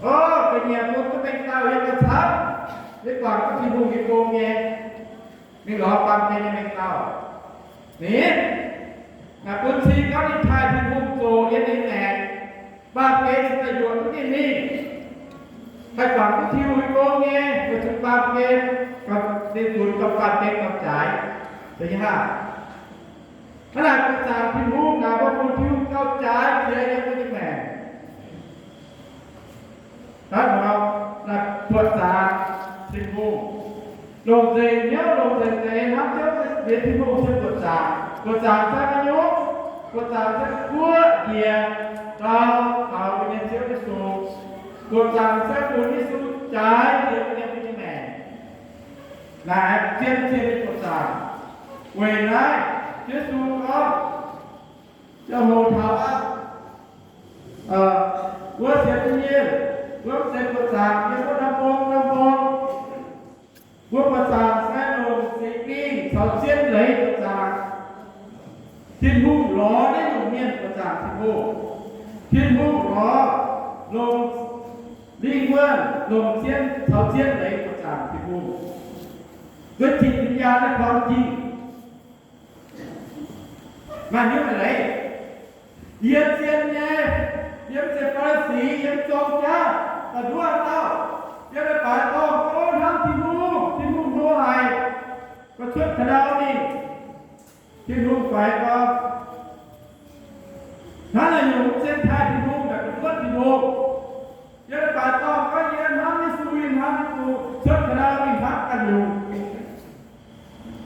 O, ga'nyiec bun duqv mengh dauh yiem ga'camv, yie guangc duqv Tin-Hungh nyei gong nyei, mingh lorz baamh gen nyei mengh dauh. Ninh, naaic bun cing gorngv ninh taaih Tin-Hungh zoqc yiem ninh maengc, baamh gen cingx daaih yuoqc duqv ninh mingh, haih guangc duqv Tin-Hungh nyei gong nyei, weic zuqc baamh gen, ninh funx gauh baamh gen gauh jaaix. Da'nyeic hnangv, hnangv naaic buoqc zaangc Tin-Hungh naaic, mbuo funx Tin-Hungh gauh jaaix jiex yiem mbuo nyei maengc. Daaih nor, naaic buoqc zaangc Tin-Hungh, longc nzengc hnyouv, longc nzengc za'eix hnamv Ziouv, sienx Tin-Hungh se buoqc zaangc. Buoqc zaangc se haaix nyungc? Buoqc zaangc se guoqv njiec ndau taux mbuo nyei Ziouv Yesu. Buoqc zaangc se funx Yesu jaaix jiex mbuo nyei maengc. Naaic zien-zien nyei buoqc zaangc. Weic naaiv Yesu gorngv, ziangh hoc taux aqv, wuov sienx nyei, wuov mv zeiz buoqc zaangc yiem wuov norm mbong norm mbong. Mbuo buoqc zaangc se longc Singx Lingh caux zien leiz buoqc zaangc. Tin-Hungh lorz naaiv nyungc mienh buoqc zaangc Tin-Hungh. Tin-Hungh lorz longc lingh wuonh, longc zien caux zien leiz buoqc zaangc Tin-Hungh. Duqv zinh nyei jaa naaiv kuang jing. Maaih hnyouv haaix leiz? Yie zien nyei, yie mv zeiz Faa^li^si, yie mv zong jauv, da'nduov dauh. Yie leiz-baaix dorngh gorngv hnamv Tin-Hungh, Tin-Hungh hlo haic, ba'cuotv ka'ndau mingh. Tin-Hungh faix gorx, hnangv naaic nyungc mv zeiz taaih Tin-Hungh, naaic ba'cuotv Tin-Hungh. Yie leiz-baaix dorngh gorngv yie hnamv Yesu, yie hnamv Yesu, cuotv ka'ndau mingh hnamv ganh nyungc.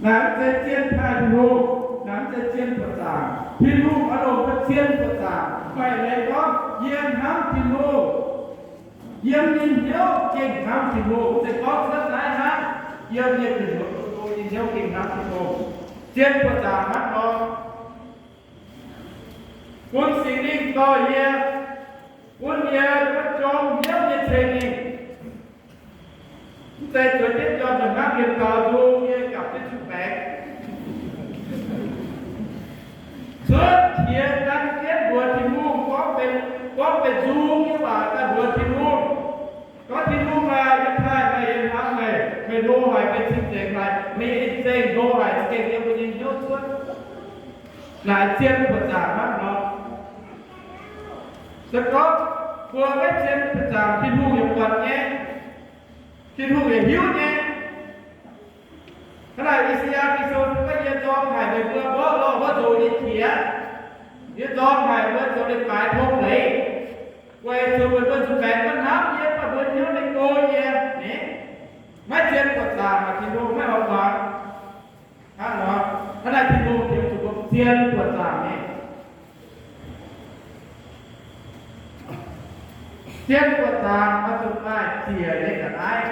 Naaic mv zeiz zien taaih Tin-Hungh, naaic mv zeiz zien buoqc zaangc. Tin-Hungh oix longc mbuo zien buoqc zaangc. Maaih leiz gorngv yie hnamv Tin-Hungh, yiem ninh hnyouv gengh hnamv Tin-Hungh. Mv zeiz gorngv cuotv naaiv hnangv, yiem yie ga'nyiec bun ninh hnyouv gengh hnamv Tin-Hungh. Zien buoqc zaangc hnangv nor, bun Singx Lingh dorh yie, bun yie maiv jomc hnyouv nyei ceng mingh. Mv zeiz zueiz jienv njormh nzunc hnangv mienh daaux nzung, yie gapv jienv zuqc baengx. Cuotv qiex gan jienv mbuox Tin-Hungh, gorngv benx, gorngv benx nzung nyei waac daaih mbuox Tin-Hungh. Gorngv, Tin-Hungh aah, yie taaih meih, yie hnamv meih, meih hlo haic, meih cing-nzengc haic, meih nyei en-zengc hlo haic, za'gengh yiem mbuo nyei hnyouv cuotv. Naaic zien buoqc zaangc hnangv nor. Se gorngv mbuo maiv zien buoqc zaangc, Tin-Hungh yaac buatc nyei, Tin-Hungh yaac hiuv nyei. Hnangv naaic I^saa^yaa Ging-Sou gorngv, yie nzorng haic meih mbuo mborqv lorh wuov nzox nyei qiex. Yie nzorng haic mbuo zoux leiz-baaix tong leiz, weic zuqc meih mbuo nzuih baengx maiv hnamv yie, baac mbuo hnyouv maiv go yie. Maiv zien buoqc zaangc, Tin-Hungh maiv oix muangx. Hnangv nor, hnangv naaic Tin-Hungh tengx zuqc mbuo zien buoqc zaangc nyei. Zien buoqc zaangc oix zuqc maaih ziec nyei ga'naaiv.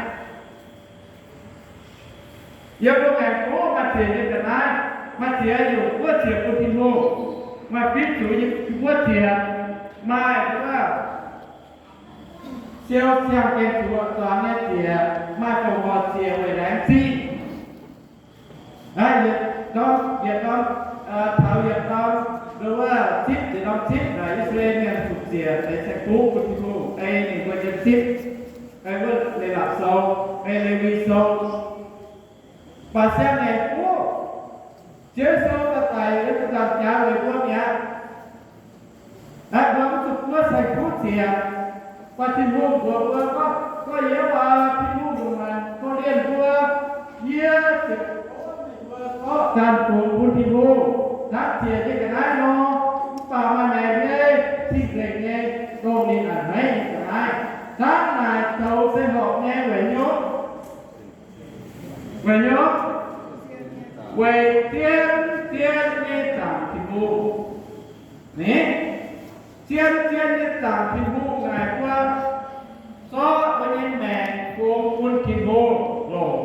Yiem loz-ngaengc gorngv maaih ziec nyei ga'naaiv, maaih ziec nyungc wuov ziec bun Tin-Hungh, maaih fitv zuiz nyei wuov ziec, maaih wuov siou siang-gaengh zuqc zuangx nyei ziec, maaih fongc horc ziec weic laengz zingh. Naaiv yietc norm, yietc norm, taux yietc norm, wuov zipv, yietc norm zipv naaic I^saa^laa^en mienh zuqc ziec deix saeng-kuv bun Tin-Hungh, ei ninh mbuo yiem zipv, ei wuov Leiz-Latc Sou, ei Lewi Sou. Baac siang-ngaengc guv, Ziouv Yesu daaih daic yiem ziepc nzaangc jaax weic mbuo mi'aqv. Naaiv mbuo mv zuqc buov saeng-kuv ziec. Mv baac Tin-Hungh mbuox mbuo gorngv, gorngv, Yie oix Tin-Hungh longc maanc korv-lienh mbuo, yie ziouc gonv meih mbuo zorqv ganh fungx bun Tin-Hungh hnangv ziec nyei ga'naaiv nor. Mv baac maaih maengc nyei, cing-nzengc nyei, dongh ninh a'hneiv nyei ga'naaiv. Hnangv naaic zoux se horpc nyei weic hnyouv, weic hnyouv, weic zien, zien nyei zaangc Tin-Hungh. Ni, zien, zien nyei zaangc Tin-Hungh naaic mbuo zorqv mbuo nyei maengc fungx bun Tin-Hungh longc.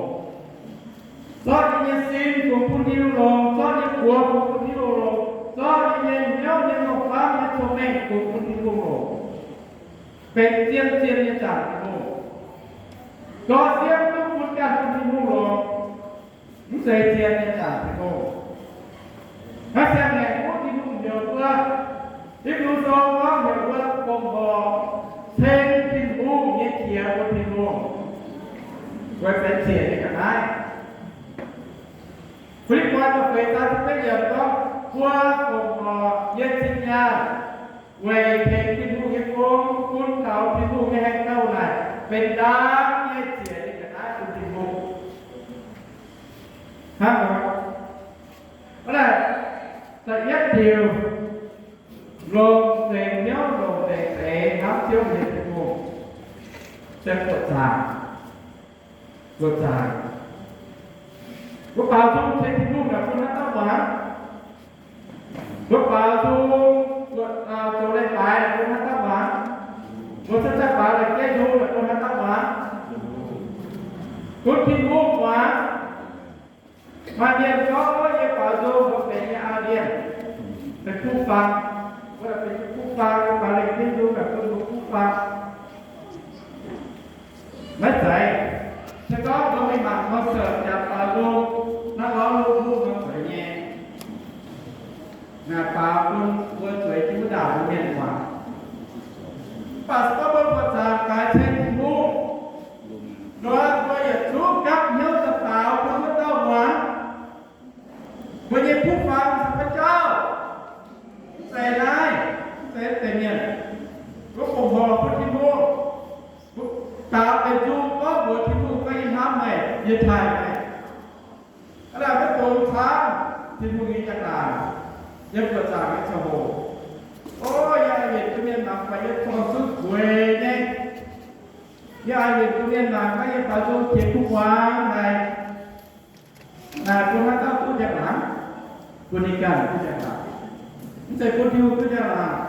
Zorqv yie nyei sin fungx bun Tin-Hungh longc, zorqv yie nyei buoz fungx bun Tin-Hungh longc, zorqv yie nyei hnyouv, nyei mouc famv, nyei cong-mengh fungx bun Tin-Hungh longc. Benx zien, zien nyei zaangc Tin-Hungh. Zorqv siemv duqv bun ganh bun Tin-Hungh longc. Mv zeiz zien nyei zaangc Tin-Hungh. Naaiv siang-ngaengc guv Tin-Hungh heuc mbuo, Hipv^lu Sou gorngv heuc mbuo fongc horc ceng Tin-Hungh nyei qiex bun Tin-Hungh, weic benx ziec nyei ga'naaiv. Filipai da'feix zaang ziepc betv yiemc gorngv, mbuo fongc horc nyei cing nyaanh weic tengx Tin-Hungh nyei gong, bun taux Tin-Hungh nyei haaix dauh naaic benx ndaam nyei ziec nyei ga'naaiv bun Tin-Hungh. Hnangv nor, hnangv naaic, da'yietv diuc, longc nzengc hnyouv, longc nzengc za'eix hnamv Ziouv nyei Tin-Hungh, se buoqc zaangc. Buoqc zaangc. Mbuo baaux nzung ceng Tin-Hungh naaic bun haaix dauh muangx? Mbuo baaux nzung zoux leiz-baaix naaic bun haaix dauh muangx? Mbuo se zaih baaux la'giev nzung naaic bun haaix dauh muangx? Bun Tin-Hungh muangx. Maaih mienh gorngv, yie baaux nzung mbuo benx nyei aa lienh, benx kuv faang. Mbuo benx kuv faang, baaux la'giev nzung naaic bun mbuo kuv faang. Maiv zeiz. Se gorngv mbuo mingh mangc concert jaax baaux nzung, hnangv gorngv lungh hungh nor zueiz nyei. Naaic baaux bun mbuo zueiz jienv wuov ndaauh mbuo mienh muangx. Mv baac se gorngv mbuo buatc zaangc gaaix ceng Tin-Hungh, nor mbuo yietc zungv gapv hnyouv daaih baaux bun wuov dauh muangx. Mbuo nyei kuv faang se haaix dauh? Mv zeiz naaiv, mv zeiz deix mienh. Mbuo fongc horc bun Tin-Hungh. Daaux deix nzung gorngv mbuox Tin-Hungh gorngv, yie hnamv meih, yie taaih meih. Aa, maiv dungx camv Tin-Hungh nyei njang-laangc yiem buoqc zaangc nyei ziangh hoc. O, yie yietc duqv mienh mangc buatc yie corc zuqv gueix nyei. Yie yietc duqv mienh mangc gorngv yie baaux nzung jiex kuv muangx haic. Naaic bun haaix dauh duqv njang-laangc? Bun ninh ganh duqv njang-laangc. Mv zeiz bun Tin-Hungh duqv njang-laangc.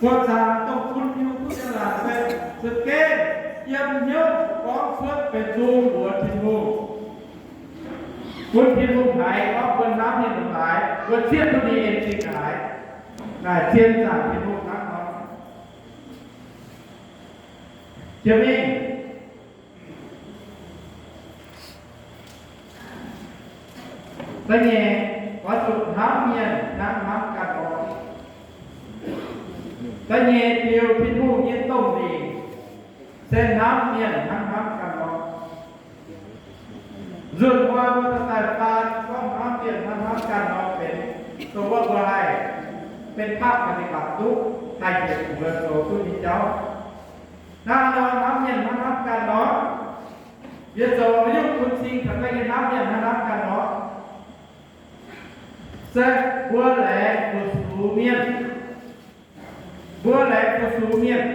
Buoqc zaangc dongh bun Tin-Hungh duqv njang-laangc se za'gengh yiem hnyouv gorngv cuotv benx nzung mbuox Tin-Hungh, bun Tin-Hungh haiz gorngv mbuo hnamv ninh longx haic, mbuo zieqv duqv ninh en-zingh haic. Naaic zien zaangc Tin-Hungh hnangv nor. Jiex mingh. Da'nyeic, Oix zuqc hnamv mienh hnangv hnamv ganh nor. Da'nyeic diuc, Tin-Hungh nyei domh lingc se hnamv mienh hnangv hnamv ganh nor. Nzunc hnoi mbuo daaih faan gorngv hnamv mienh hnangv hnamv ganh nor benx dongh wuov mbuo haih benx ภาคปฏิบัติ duqv haih njiec mbuox zoux duqv nyei jauv. Hnangv nor hnamv mienh hnangv hnamv ganh nor, yie zoux yiem bun cing taux ga'naaiv nyei hnamv mienh hnangv hnamv ganh nor, se mbuo laengz fu-sux mienh. Mbuo laengz fu-sux mienh,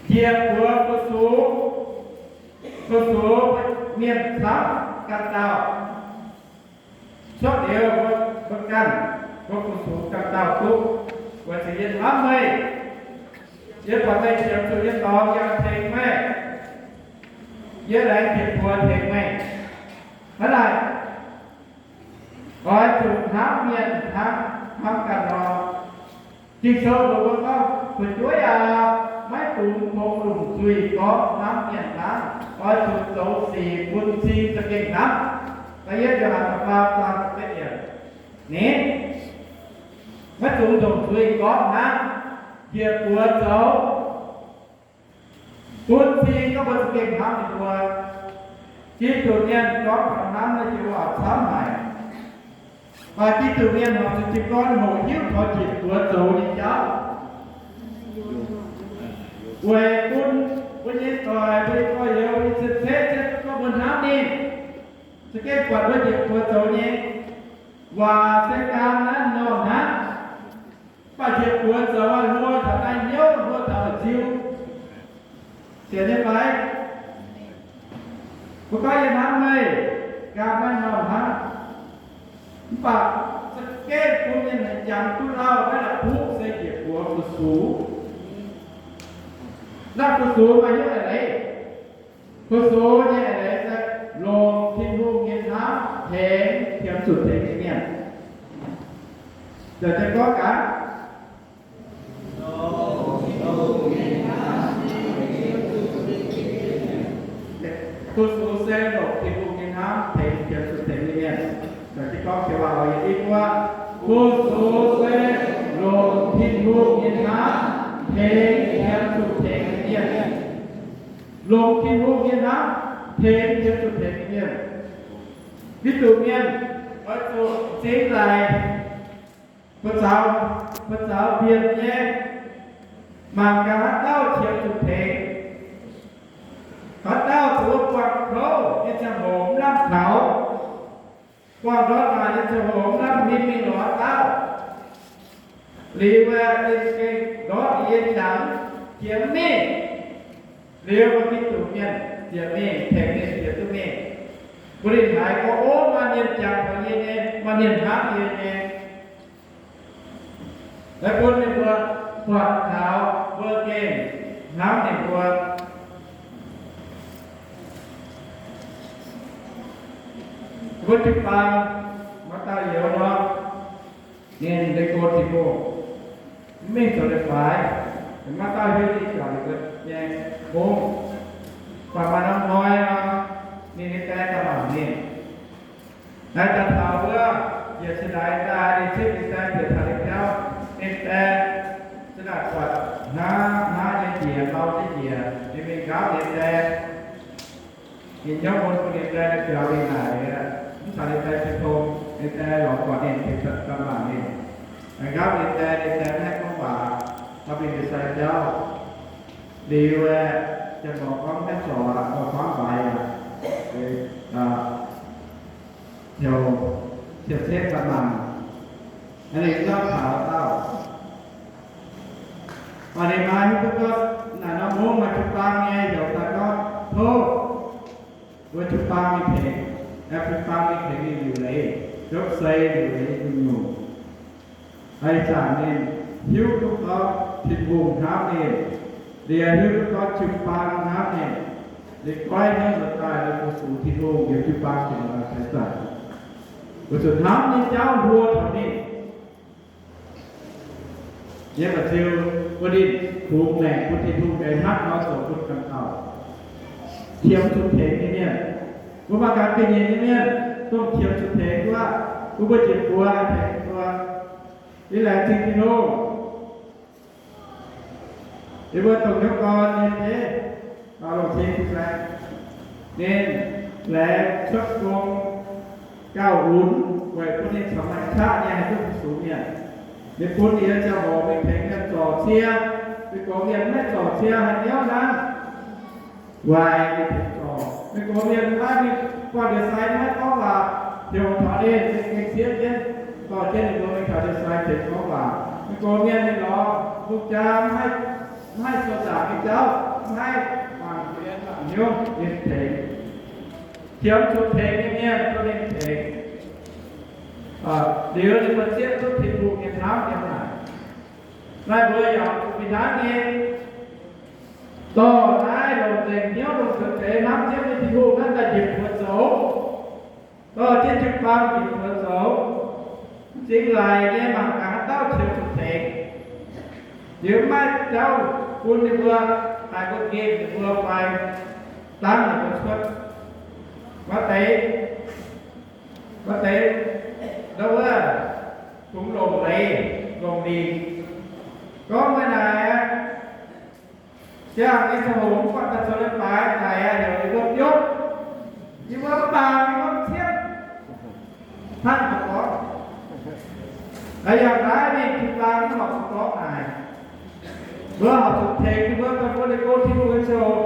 njiec mbuox fu-sux, fu-sux mienh camv ganh dauh. Cuotv liuz mbuo ganh, mbuo fu-sux ganh dauh duqv. Weic zuqc yie hnamv meih, yie buatc meih qiemx zuqc yie dorngx, yie tengx meih, yie laengz jiex buoz tengx meih. Hnangv naaic, oix zuqc hnamv mienh hnangv hnamv ganh nor. Ging-Sou mbuox mbuo gorngv, fu'jueiv aac, maiv dungx kungx longc zuiz gorngv hnamv mienh hnangv. Oix zuqc zoux sic bun cing za'gengh hnamv. Da'yietv Yo^han da'faam zaang da'yietv yiemc. Ninh, maiv dungx longc zuiz gorngv hnangv, njiec buoz zoux bun cing gorngv mbuo za'gengh hnamv ninh mbuo. Giduc mienh gorngv taux hnamv naaiv joux waac camv haic. Maaih Giduc mienh horpc zuqc jiez gorn hoqc hiuv taux njiec buoz zoux nyei jauv, weic bun mbuo nyei doic, mbuo nyei gorx-youz, mbuo nyei cien-ceqv, gorngv mbuo hnamv ninh, za'gengh buatc mbuo njiec buoz zoux nyei waac se gan naaiv norm hnangv. Mv baac njiec buoz zoux hluo taux naaiv hnyouv, hluo taux ziux, sienx nyei fai? Mbuo gorngv yie hnamv meih, gan naaiv norm hnangv. Mv baac za'gengh bun mienh haic jangx duqv lauh, maiv la'kuqv se njiec buoz fu-sux. Naaiv fu-sux maaih hnyouv a'leiz. Fu-sux nyei a'leiz se longc Tin-Hungh nyei hnamv tengx qiemx zuqc tengx nyei mienh. Nzengc jienv gorngv gaax, fu-sux se longc Tin-Hungh nyei hnamv tengx qiemx zuqc tengx nyei mienh. Nzengc jienv gorngv, i muoqv, fu-sux se longc Tin-Hungh nyei hnamv tengx qiemx zuqc tengx nyei mienh. Longc Tin-Hungh nyei hnamv tengx qiemx zuqc tengx nyei mienh. Giduc mienh oix zuqc zingx laic, buoz-zaux, buoz-zaux mbienc nyei, mangc gaax haaix dauh qiemx zuqc tengx. Haaix dauh zuqc buangh kouv nyei ziangh hoc mv lamh taux, buangh ndortv naaic nyei ziangh hoc mv lamh mingh mingh lorz haaix dauh. Liuz aeqv, ninh gengh ndortv ninh nyei qangx jiex mingh. Liuz mbuo Giduc mienh jiex mingh, tengx ninh jiex duqv mingh, bun ninh haiz gorngv, ov, maaih mienh jangx taux yie nyei, maaih mienh hnamv yie nyei. Maiv bun ninh mbuo buatc taux mbuo gengh hnamv ninh mbuo. Mbuo jiu-baang maaih dauh youz nor, ninh nqox Tin-Hungh, mv mingh zoux leiz-baaix. Maaih dauh hiuv ninh jaax ninh mbuo nyei hngongx, baac maaih norm hnoi nor, ninh nyei die daaih mangc ninh. Naaiv daaih taux wuov, yietc zinh ndaangc daaih, ninh cingv ninh die bieqc taux ninh biauv. Ninh die zinh ndaangc buatc hnangv hnangv nyei njiec, lau jienv njiec, ninh mingh nqaapv ninh die. Ninh hnyouv mun bun ninh die, ninh biaux ninh naaic, mv caux ninh die tin-tong. Ninh die lorz buatc ninh, bieqc daaih mangc ninh. Nqaapv ninh die, ninh die mv haih gorngv waac, daaih mingh liuz sai jauv. Liuz aeqv, janx-morc gorngv maiv zorc aqv, gorngv mv baaix aqv. Heuc, heuc cetv daaih mangc, ninh zorqv taux dauh. Mv baac ninh maiv hiuv duqv gorngv naaic norm mungv maaih jiu-baang nyei, heuc daaih gorngv, tov mbuo jiu-baang mingh tengx, aengx jiu-baang mingh tengx ninh liuc leiz, hopv sei liuc leiz nyungc-nyungc. Ih zanc ninh hiuv duqv gorngv Tin-Hungh hnamv ninh, liuz hiuv duqv gorngv jiu-baang hnamv ninh, ninh goiv hnyouv nzuonx daaih, ninh fu-sux Tin-Hungh, liuz jiu-baang ziouc maaih haaix zanc weic zuqc hnamv nyei jauv hluo taux ninh. Yiem ba'ziu bun ninh kungx maengc bun Tin-Hungh ganh hnangv nor zoux bun ganh dauh, qiemx zuqc tengx nyei mienh. Mbuo mangc gaax ga'nyiec nyei mienh, dongh qiemx zuqc tengx wuov, bun mbuo njiec buoz haih tengx mbuo. Yie laengz zingh Tin-Hungh. Yie mbuo dongh hnyouv gorn nyei bieiv, Baulo cingx fai, ninh laengz cuotv gong gauh wunx weic bun ninh corc maaih qaqv nyei haih duqv fu-sux mienh. Ninh bun yie ziangh hoc mingh tengx mienh zorc cie. Mienh gox mienh maiv zorc cie haaix nyungc hnangv. Waaic ninh tengx zorc. Mienh gox mienh maiv mingh buangh ndie-sai maiv gorngv waac, heuc taux ninh, ninh gengh siev jienv, dorh jienv ninh mbuo mingh taux ndie-sai tengx gorngv waac. Mienh gox mienh ninh lorz hungh jaa, maiv haih sou zaangc nyei jauv, maiv mangc liuz mangc hnyouv ninh tengx. Qiemx zuqc tengx nyei mienh bun ninh tengx. Liuz ninh mbuo zieqv duqv Tin-Hungh nyei hnamv yiem naaic. Naaiv mbuo yaac zuqc fih hnangv nyei. Dorh naaiv longc nzengc hnyouv longc zuqc deix hnamv Ziouv nyei Tin-Hungh naaiv daaih njiec buoz zoux. Dorh jienv jiu-baang njiec buoz zoux. M'zing laic nyei mangc gaax haaix dauh qiemx zuqc tengx. Liuz maiv jauv bun ninh mbuo, daaih mbuo nqemh ninh mbuo fai dangv ninh mbuo cuotv. Maaih deix, maaih deix ndau wuov kungx longc leiz longc lingc. Gorngv meih naaic aqv, ziangh nyei ziangh hoc mv buatc daaih zoux leiz-baaix naaic aqv, heuc yie mbuo biopv, yie mbuo mv baac yie mbuo mv cietv. Hnangv naaic gorngv, naaiv yangh naaiv mingh jiu-baang mv horpc zuqc gorngv naaic. Mbuo horpc zuqc tengx ninh mbuo, daaih mbuo ninh go Tin-Hungh nyei ziangh hoc,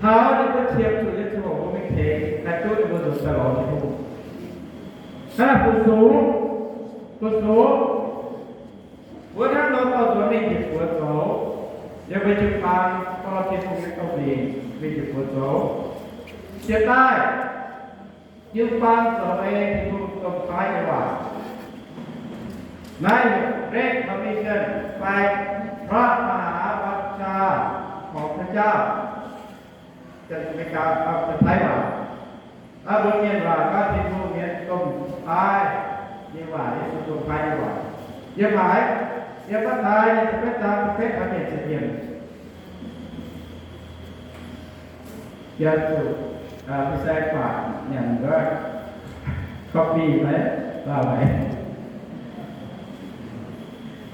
taux ninh mbuo qiemx zuqc nyei ziangh hoc mbuo mingh tengx, daaih duqv ninh mbuo nzuonx daaih lorz Tin-Hungh. Hnangv naaic fu-sux, fu-sux, wuov hnangv nor dorh nzuonx mingh njiec buoz zoux, yiem mbuo jiu-baang dorh Tin-Hungh nyei domh lingc mingh njiec buoz zoux. Jiex daaih, jiu-baang zoux ei Tin-Hungh domh paaiv nyei waac. Naaiv heuc พระวิญญาณ fai พระมหาบัญชาของพระเจ้า Janx-Meigaa, Janx-Taiv waac. Naaiv mbuo mienh waac gorngv Tin-Hungh nyei domh paaiv nyei waac, Yesu domh paaiv nyei waac. Yiem haaix? Yiem Matv^taai nyic ziepc betv zaang ziepc betv taux nyic ziepc yiemc. Yaac zuqc, aa, mv sai baac nyanc nqoi, coffee maiv, lauh maiv.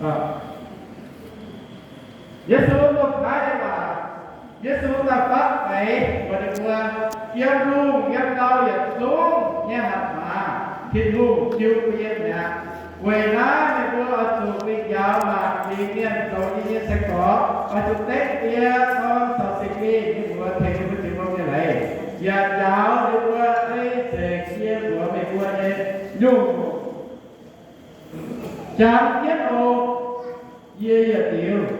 Aa, Yesu domh paaiv nyei waac, Yesu daaih fatv deix mbuox ninh mbuo, yiem lungh yiem ndau yietc zungv nyei hatc maaz Tin-Hungh jiu mbuo yiem mi'aqv. Weic naaiv meih mbuo oix zuqc mingh njaaux maanc fingx mienh zoux yie nyei sai-gorx. Oix zuqc dengv yie dorn caux Singx Lingh nyei mbuox tengx ninh mbuo ziux lomh nyei leiz, yaac njaaux ninh mbuo ei nzengc yie mbuox meih mbuo nyei nyungc-nyungc. Jangx jienv oc. Yie yietc liuz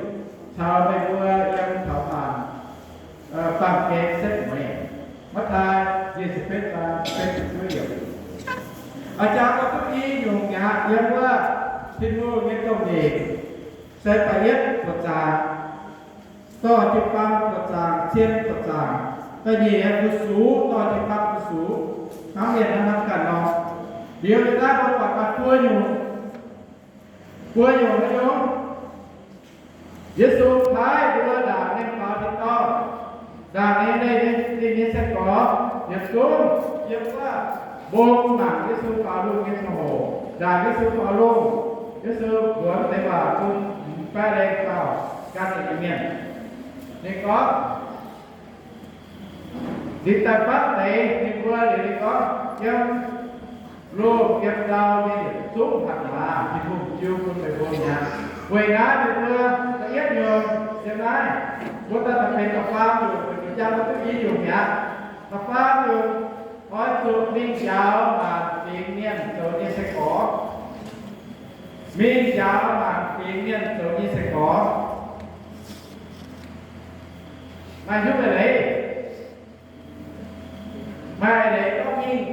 caux meih mbuo yiem taux baamh, baamh gen setv mueiz. Matv^taai nyic ziepc betv zaang betv ziepc juov yiemc. A'jangx mbuo duqv i nyungc mi'aqv yiem wuov Tin-Hungh nyei domh lingc se da'yietv buoqc zaangc, dorh jiu-baang buoqc zaangc, cien buoqc zaangc. Da'nyeic fu-sux, dorh jiu-baang fu-sux. Hnangv mienh hnangv ganh nor. Liuz ninh daaih mbuo buatc maaih buo nyungc, buo nyungc nyungc. Yesu paaiv mbuo ndaangc ninh faaux tin-dorngh, ndaangc ninh leih ninh nyei sai-gorx yietc zungv yiem wuov mbong mangc Yesu faaux lungh nyei ziangh hoc. Ndaangc Yesu faaux lungh, Yesu mbuox deix waac bun m'fai lengh dauh gan ninh nyei mienh. Ninh gorngv, ninh daaih fatv deix ninh mbuo liuz ninh gorngv, yiem lungh yiem ndau nyei yietc zungv hatc maaz Tin-Hungh jiu bun meih mbuo mi'aqv. Weic naaiv meih mbuo da'yietv nyungc yiem naaiv, mbuo daaih daaih benx da'faam nyungc, meih mbuo jangx duqv i nyungc mi'aqv. Da'faam nyungc, oix zuqc mingh njaaux maanc fingx mienh zoux nyei sai-gorx. Mingh njaaux maanc fingx mienh zoux nyei sai-gorx. Maaih hiuv maaih leiz, maaih leiz gorngv mingh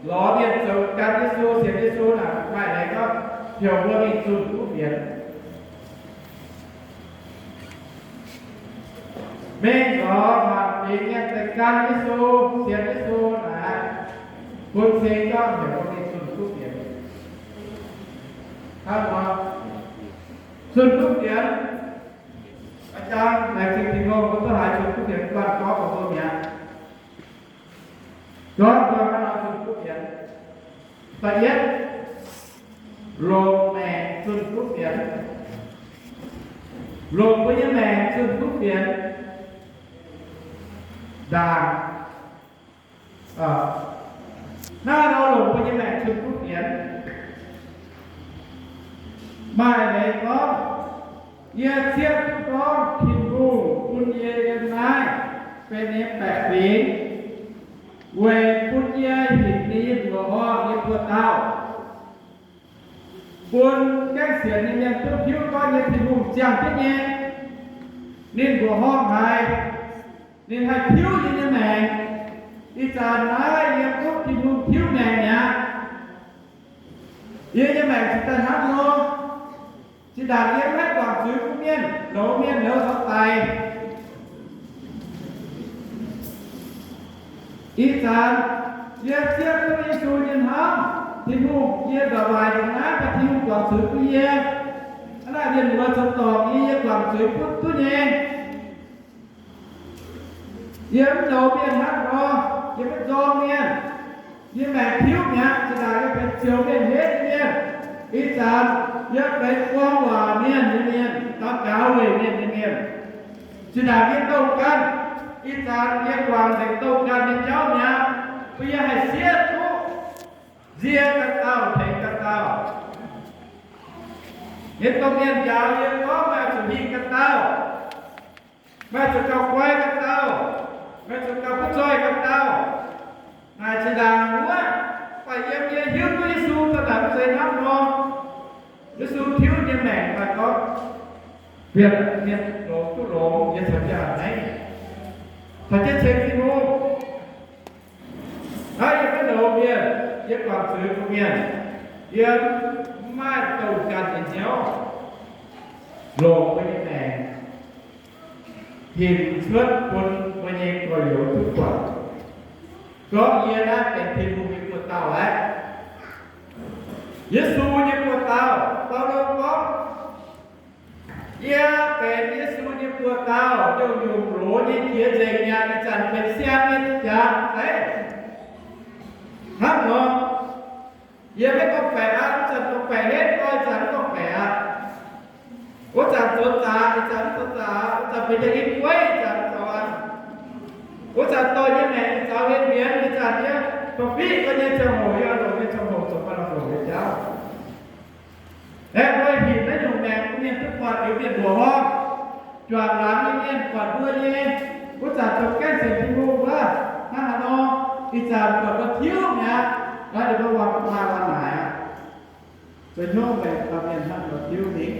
lorz mienh zoux gan Yesu, sienx Yesu naaic, maaih leiz gorngv heuc mbuo mingh zunh kuv fienx. Mingh lorz maanc fingx mienh daaih gan Yesu, sienx Yesu naaic, bun cing gorngv heuc mbuo mingh zunh kuv fienx. Hnangv nor, zunh kuv fienx, a'jang laengz zingh Tin-Hungh, mbuo duqv haiz zunh kuv fienx guanh gorngv mbuo mi'aqv. Gorngv mbuo hnangv nor zunh kuv fienx. Da'yietv, longc maengc zunh kuv fienx. Longc mbuo nyei maengc zunh kuv fienx ndaangc. Naaiv nor longc mbuo nyei maengc zunh kuv fienx. Maaih leiz gorngv, yie ziepv duqv gorngv Tin-Hungh bun yie yiem naaiv benx nyei baeqc fingx, weic bun yie hinc ninh nyei mbuoqc horngh nyei buoz-dauh, bun gaengh sienx nyei mienh duqv hiuv gorngv nyei Tin-Hungh ziangh jienv nyei, ninh mbuoqc horngh haiz, ninh haih tiuv yie nyei maengc. Ih zanc naaiv yie duqv Tin-Hungh tiuv maengc mi'aqv. Yie nyei maengc cingx daaih hnangv nor. Zinh ndaangc yie maiv guangc zuiz bun mienh, loz mienh loz taux daic. Ih zanc yie ziepv duqv Yesu nyei hnamv, Tin-Hungh, yie ndongc waaic ndongc naaiv daaih Tin-Hungh guangc zuiz bun yie. Hnangv naaic mienh muoz zoux dorngc yie, yie guangc zuiz bun duqv nyei. Yie mv loz mienh hnangv nor, yie maiv nzorng mienh. Yie maengc tiuv mi'aqv. Zinh ndaangc yie benx zioux mienh henv nyei mienh. Ih zanc yie benx buang waac mienh nyei mienh, daux gaux weic mienh nyei mienh. Zinh ndaangc yie douz ganh, ih zanc yie guangc nzengc douz ganh nyei jauv mi'aqv. Bun yie haih siev duqv nzie ganh dauh tengx ganh dauh. Yie dongh mienh njaaux yie gorngv, meih zuqc hingh ganh dauh, meih zuqc gauh guai ganh dauh, meih zuqc gauh butv zoih ganh dauh. Naaic zinh ndaangc wuov, baac yiem yie hiuv duqv Yesu daaih naaic mv zeiz hnangv nor. Yesu tiuv nyei maengc daaih gorngv, bienh mienh longx duqv longx, yie caux jienv a'hneiv, caux jienv ceng Tin-Hungh. Naaiv yie maiv loz mienh, yie guangc zuiz bun mienh, yie mv maaih douz ganh nyei hnyouv, longc mbuo nyei maengc hinc cuotv bun mbuo nyei gorx-youz duqv buatc gorngv yie naaiv benx Tin-Hungh nyei buoz-dauh aqv. Yesu nyei buoz-dauh, Baulo gorngv, yie benx Yesu nyei buoz-dauh, nyungc-nyungc loz nyei jiex nzengc mi'aqv. Ih zanc benx siang nyei jaax zeiv hnangv nor. Yie maiv gorngv-baeqc aqv. Wuov zanc gorngv-baeqc henv, ih zanc mv gorngv-baeqc aqv. Wuov zanc zoux zaax, ih zanc mv zoux zaax. Wuov zanc benx jaa-in gueiv, ih zanc mv zoux aqv. Wuov zanc dorh nyei maengc zaux hlen mi'aqv, ih zanc yie ba'fih ga'nyei ziangh hoc, yie longc nyei ziangh hoc zoux maaih lamh longc nyei jauv. Aeqv, mbuo hinc naaiv nyungc maengc bun mienh duqv buatc, liuz mienh mbuoqc horngh, juangc laangz nyei mienh buatc mbuo nyei, wuov zanc zoux gaengh sienx Tin-Hungh wuov, hnangv haaix nor, ih zanc buatc mbuo tiuv mi'aqv, naaiv ninh mbuo maaih, maaih waac naaic aqv. Zoux hnyouv meih dauh mienh hnangv nor tiuv mingh.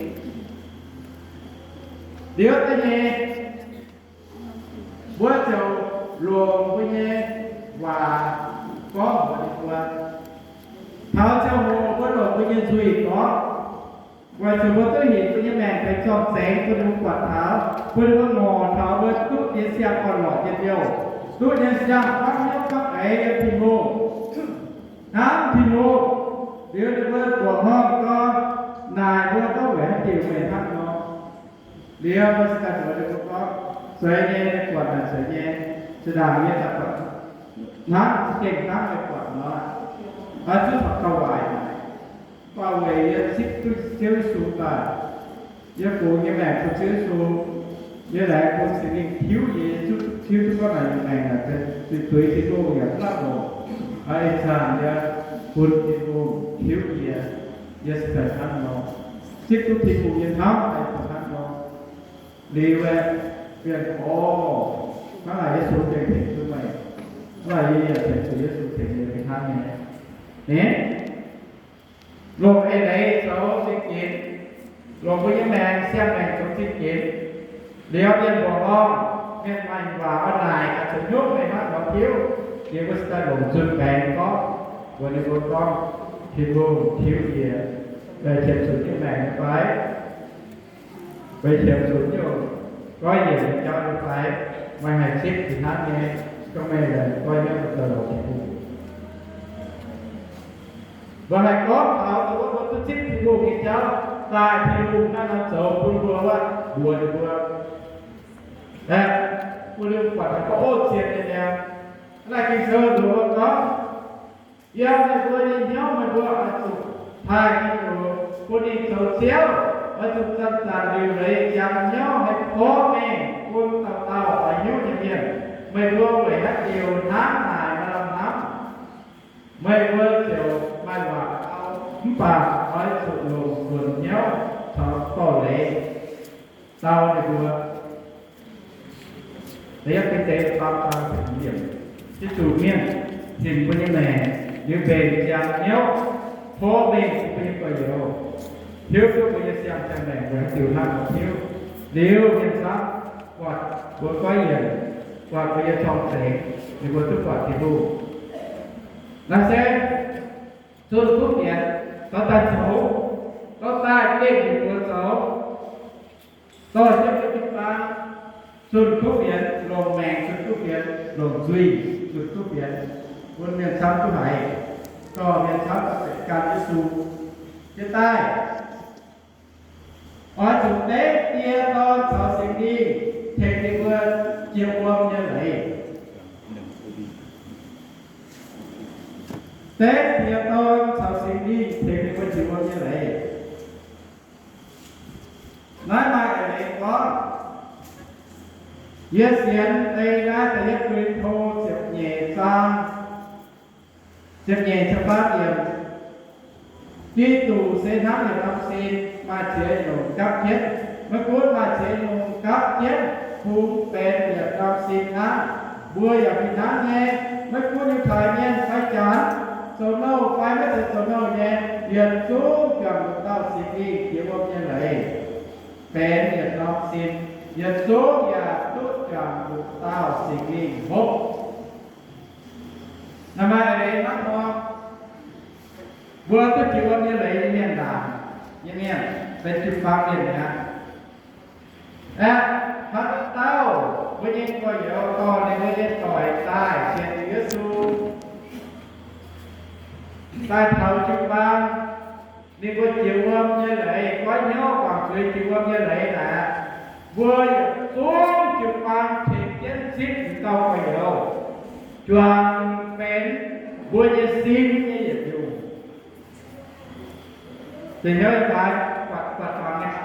Liuz da'nyeic, mbuo ziouc longc mbuo nyei waac gorngv mbuox ninh mbuo. Taux ziangh hoc mbuo longc mbuo nyei nzuih gorngv, weic zuqc mbuo duqv hinc mbuo nyei maengc benx zorng-zengx bun ninh mbuo buatc taux, bun ninh mbuo ngorc taux mbuo duqv nyei siang orn-lorqc nyei liouh, duqv nyei siang fangv hnyouv fangv eix yiem Tin-Hungh, hnamv Tin-Hungh. Liuz ninh mbuo mbuoqc horngh gorngv, naaic mbuo gorngv weic haaix diuc meih hnangv nor. Liuz mbuo cingx daaih mbuox ninh mbuo gorngv, sueiz nyei, buatc naaic sueiz nyei, zinh ndaangc yie daaih buatc hnangv, za'gengh hnangv yie buatc nor, maiv zuqc taux gauh waaic naaic. Mv baac weic yie zipv duqv Ziouv Yesu daaih, yie fungx nyei maengc bun Ziouv Yesu, yie laengz bun Singx Lingh tiuv yie, yie zuqc tiuv duqv gorngv naaic yie maengc naaic benx zuiz-doix Tin-Hungh yaac mv lamh longc. Ih zanc yie bun Tin-Hungh tiuv yie, yie cingx daaih hnangv nor. Zipv duqv Tin-Hungh nyei hnamv daaih hnangv nor. Liuz aeqv, bienh gorx, hnangv naaic Yesu gengh tengx duqv meih. Hnangv naaic yie yaac tengx zuqc Yesu tengx yie fih hnangv nyei. Ninh longc eix leiz zoux zingh ginx, longc mbuo nyei maengc, siang maengc zoux zingh ginx. Liuz mienh mbuoqc horngh, mienh maaih waac oix naaic, oix zoux hnyouv meih hnangv nor tiuv, yie mbuo cingx daaih longc zunh baengx gorngv mbuox ninh mbuo gorngv, Tin-Hungh tiuv yie, meih qiemx zuqc nyei maengc nyei fai? Meih qiemx zuqc nyungc goiv yienc nyei jauv nyei fai? Meih haih zipv fih hnangv nyei, gorngv meih laengz goiv hnyouv daaih lorz Tin-Hungh. Mbuo haih gorngv taux dongh wuov mbuo duqv zipv Tin-Hungh nyei jauv daaih, Tin-Hungh naaiv nor zoux bun mbuo wuov, mbuox ninh mbuo, aeqv, bun ninh mbuo buatc haiz gorngv, ov, zien nyei niaa. Naaiv Ging-Sou mbuox mbuo gorngv, Yiem meih mbuo nyei hnyouv meih mbuo oix zuqc taaih Giduc bun ninh zoux Ziouv, oix zuqc zanc-zanc liuc leiz ziangx hnyouv haih porv mengh bun dauh dauh oix hiuv nyei mienh. Meih mbuo weic haaix diuc hnangv naaic maaih lamh hnamv, meih mbuo ziouc maaih waac dau. Mv baac oix zuqc longc nzuonx hnyouv caux dorh leiz dau ninh mbuo. Da'yietv Bide faam zaang ziepc hmz yiemc, Giduc mienh hinc mbuo nyei maengc liuz mbenc ziangx hnyouv, porv mengh bun mbuo nyei gorx-youz, hiuv duqv mbuo nyei siang-ziangh maengc weic haaix diuc hnangv nor hiuv. Liuz mienh camv buatc mbuo goiv yienc, buatc mbuo nyei corng-zengx, ninh mbuo duqv buatc Tin-Hungh. Naaiv se zunh kuv fienx dorh daaih zoux, dorh daaih gengh ninh mbuo zoux, dorh jienv mbuo jiu-baang zunh kuv fienx, longc maengc zunh kuv fienx, longc nzuih zunh kuv fienx, bun mienh camv duqv haiz, dorh mienh camv daaih gan Yesu. Jiex daaih, oix zuqc dengv Die, Dorn caux Singx Lingh tengx ninh mbuo jiex wuom nyei leiz. Dengv Die, Dorn caux Singx Lingh tengx ninh mbuo jiex wuom nyei leiz. Naaiv maaih eix leiz gorngv, yie sienx ei naaiv da'yietv Ko^lin^to ziepc nyeic zaang, ziepc nyeic ziepc faam yiemc, Giduc se hnamv yietc norm sin, maaih ziex nyungc gapv jienv. Maiv gunv maaih ziex nyungc gapv jienv, kungx benx yietc norm sin aqv. Mbuo yaac fih hnangv nyei, maiv gunv Yiutai Mienh fai Janx, zoux nouh fai maiv zeiz zoux nouh nyei, yietc zungv juangc nduqc dauh Singx Lingh jiex wuom nyei leiz, benx yietc norm sin, yietc zungv yaac duqv juangc nduqc dauh Singx Lingh hopv. Naaiv maaih eix leiz hnangv nor, mbuo duqv jiex wuom nyei leiz nyei mienh ndaangc nyei mienh, benx jiu-baang mienh mi'aqv. Aeqv, haaix dauh mbuo nyei gorx-youz dorh ninh mbuo nyei doic daaih sienx Yesu, daaih taux jiu-baang, ninh mbuo jiex wuom nyei leiz, goiv hnyouv guangc zuiz jiex wuom nyei leiz naaic, mbuo yietc zungv jiu-baang tengx jienv zipv dauh gorx-youz, juangc benx mbuo nyei sin nyei yietc nyungc. Da'hnyouv yiem haaix, buatc, buatc fangx nyei.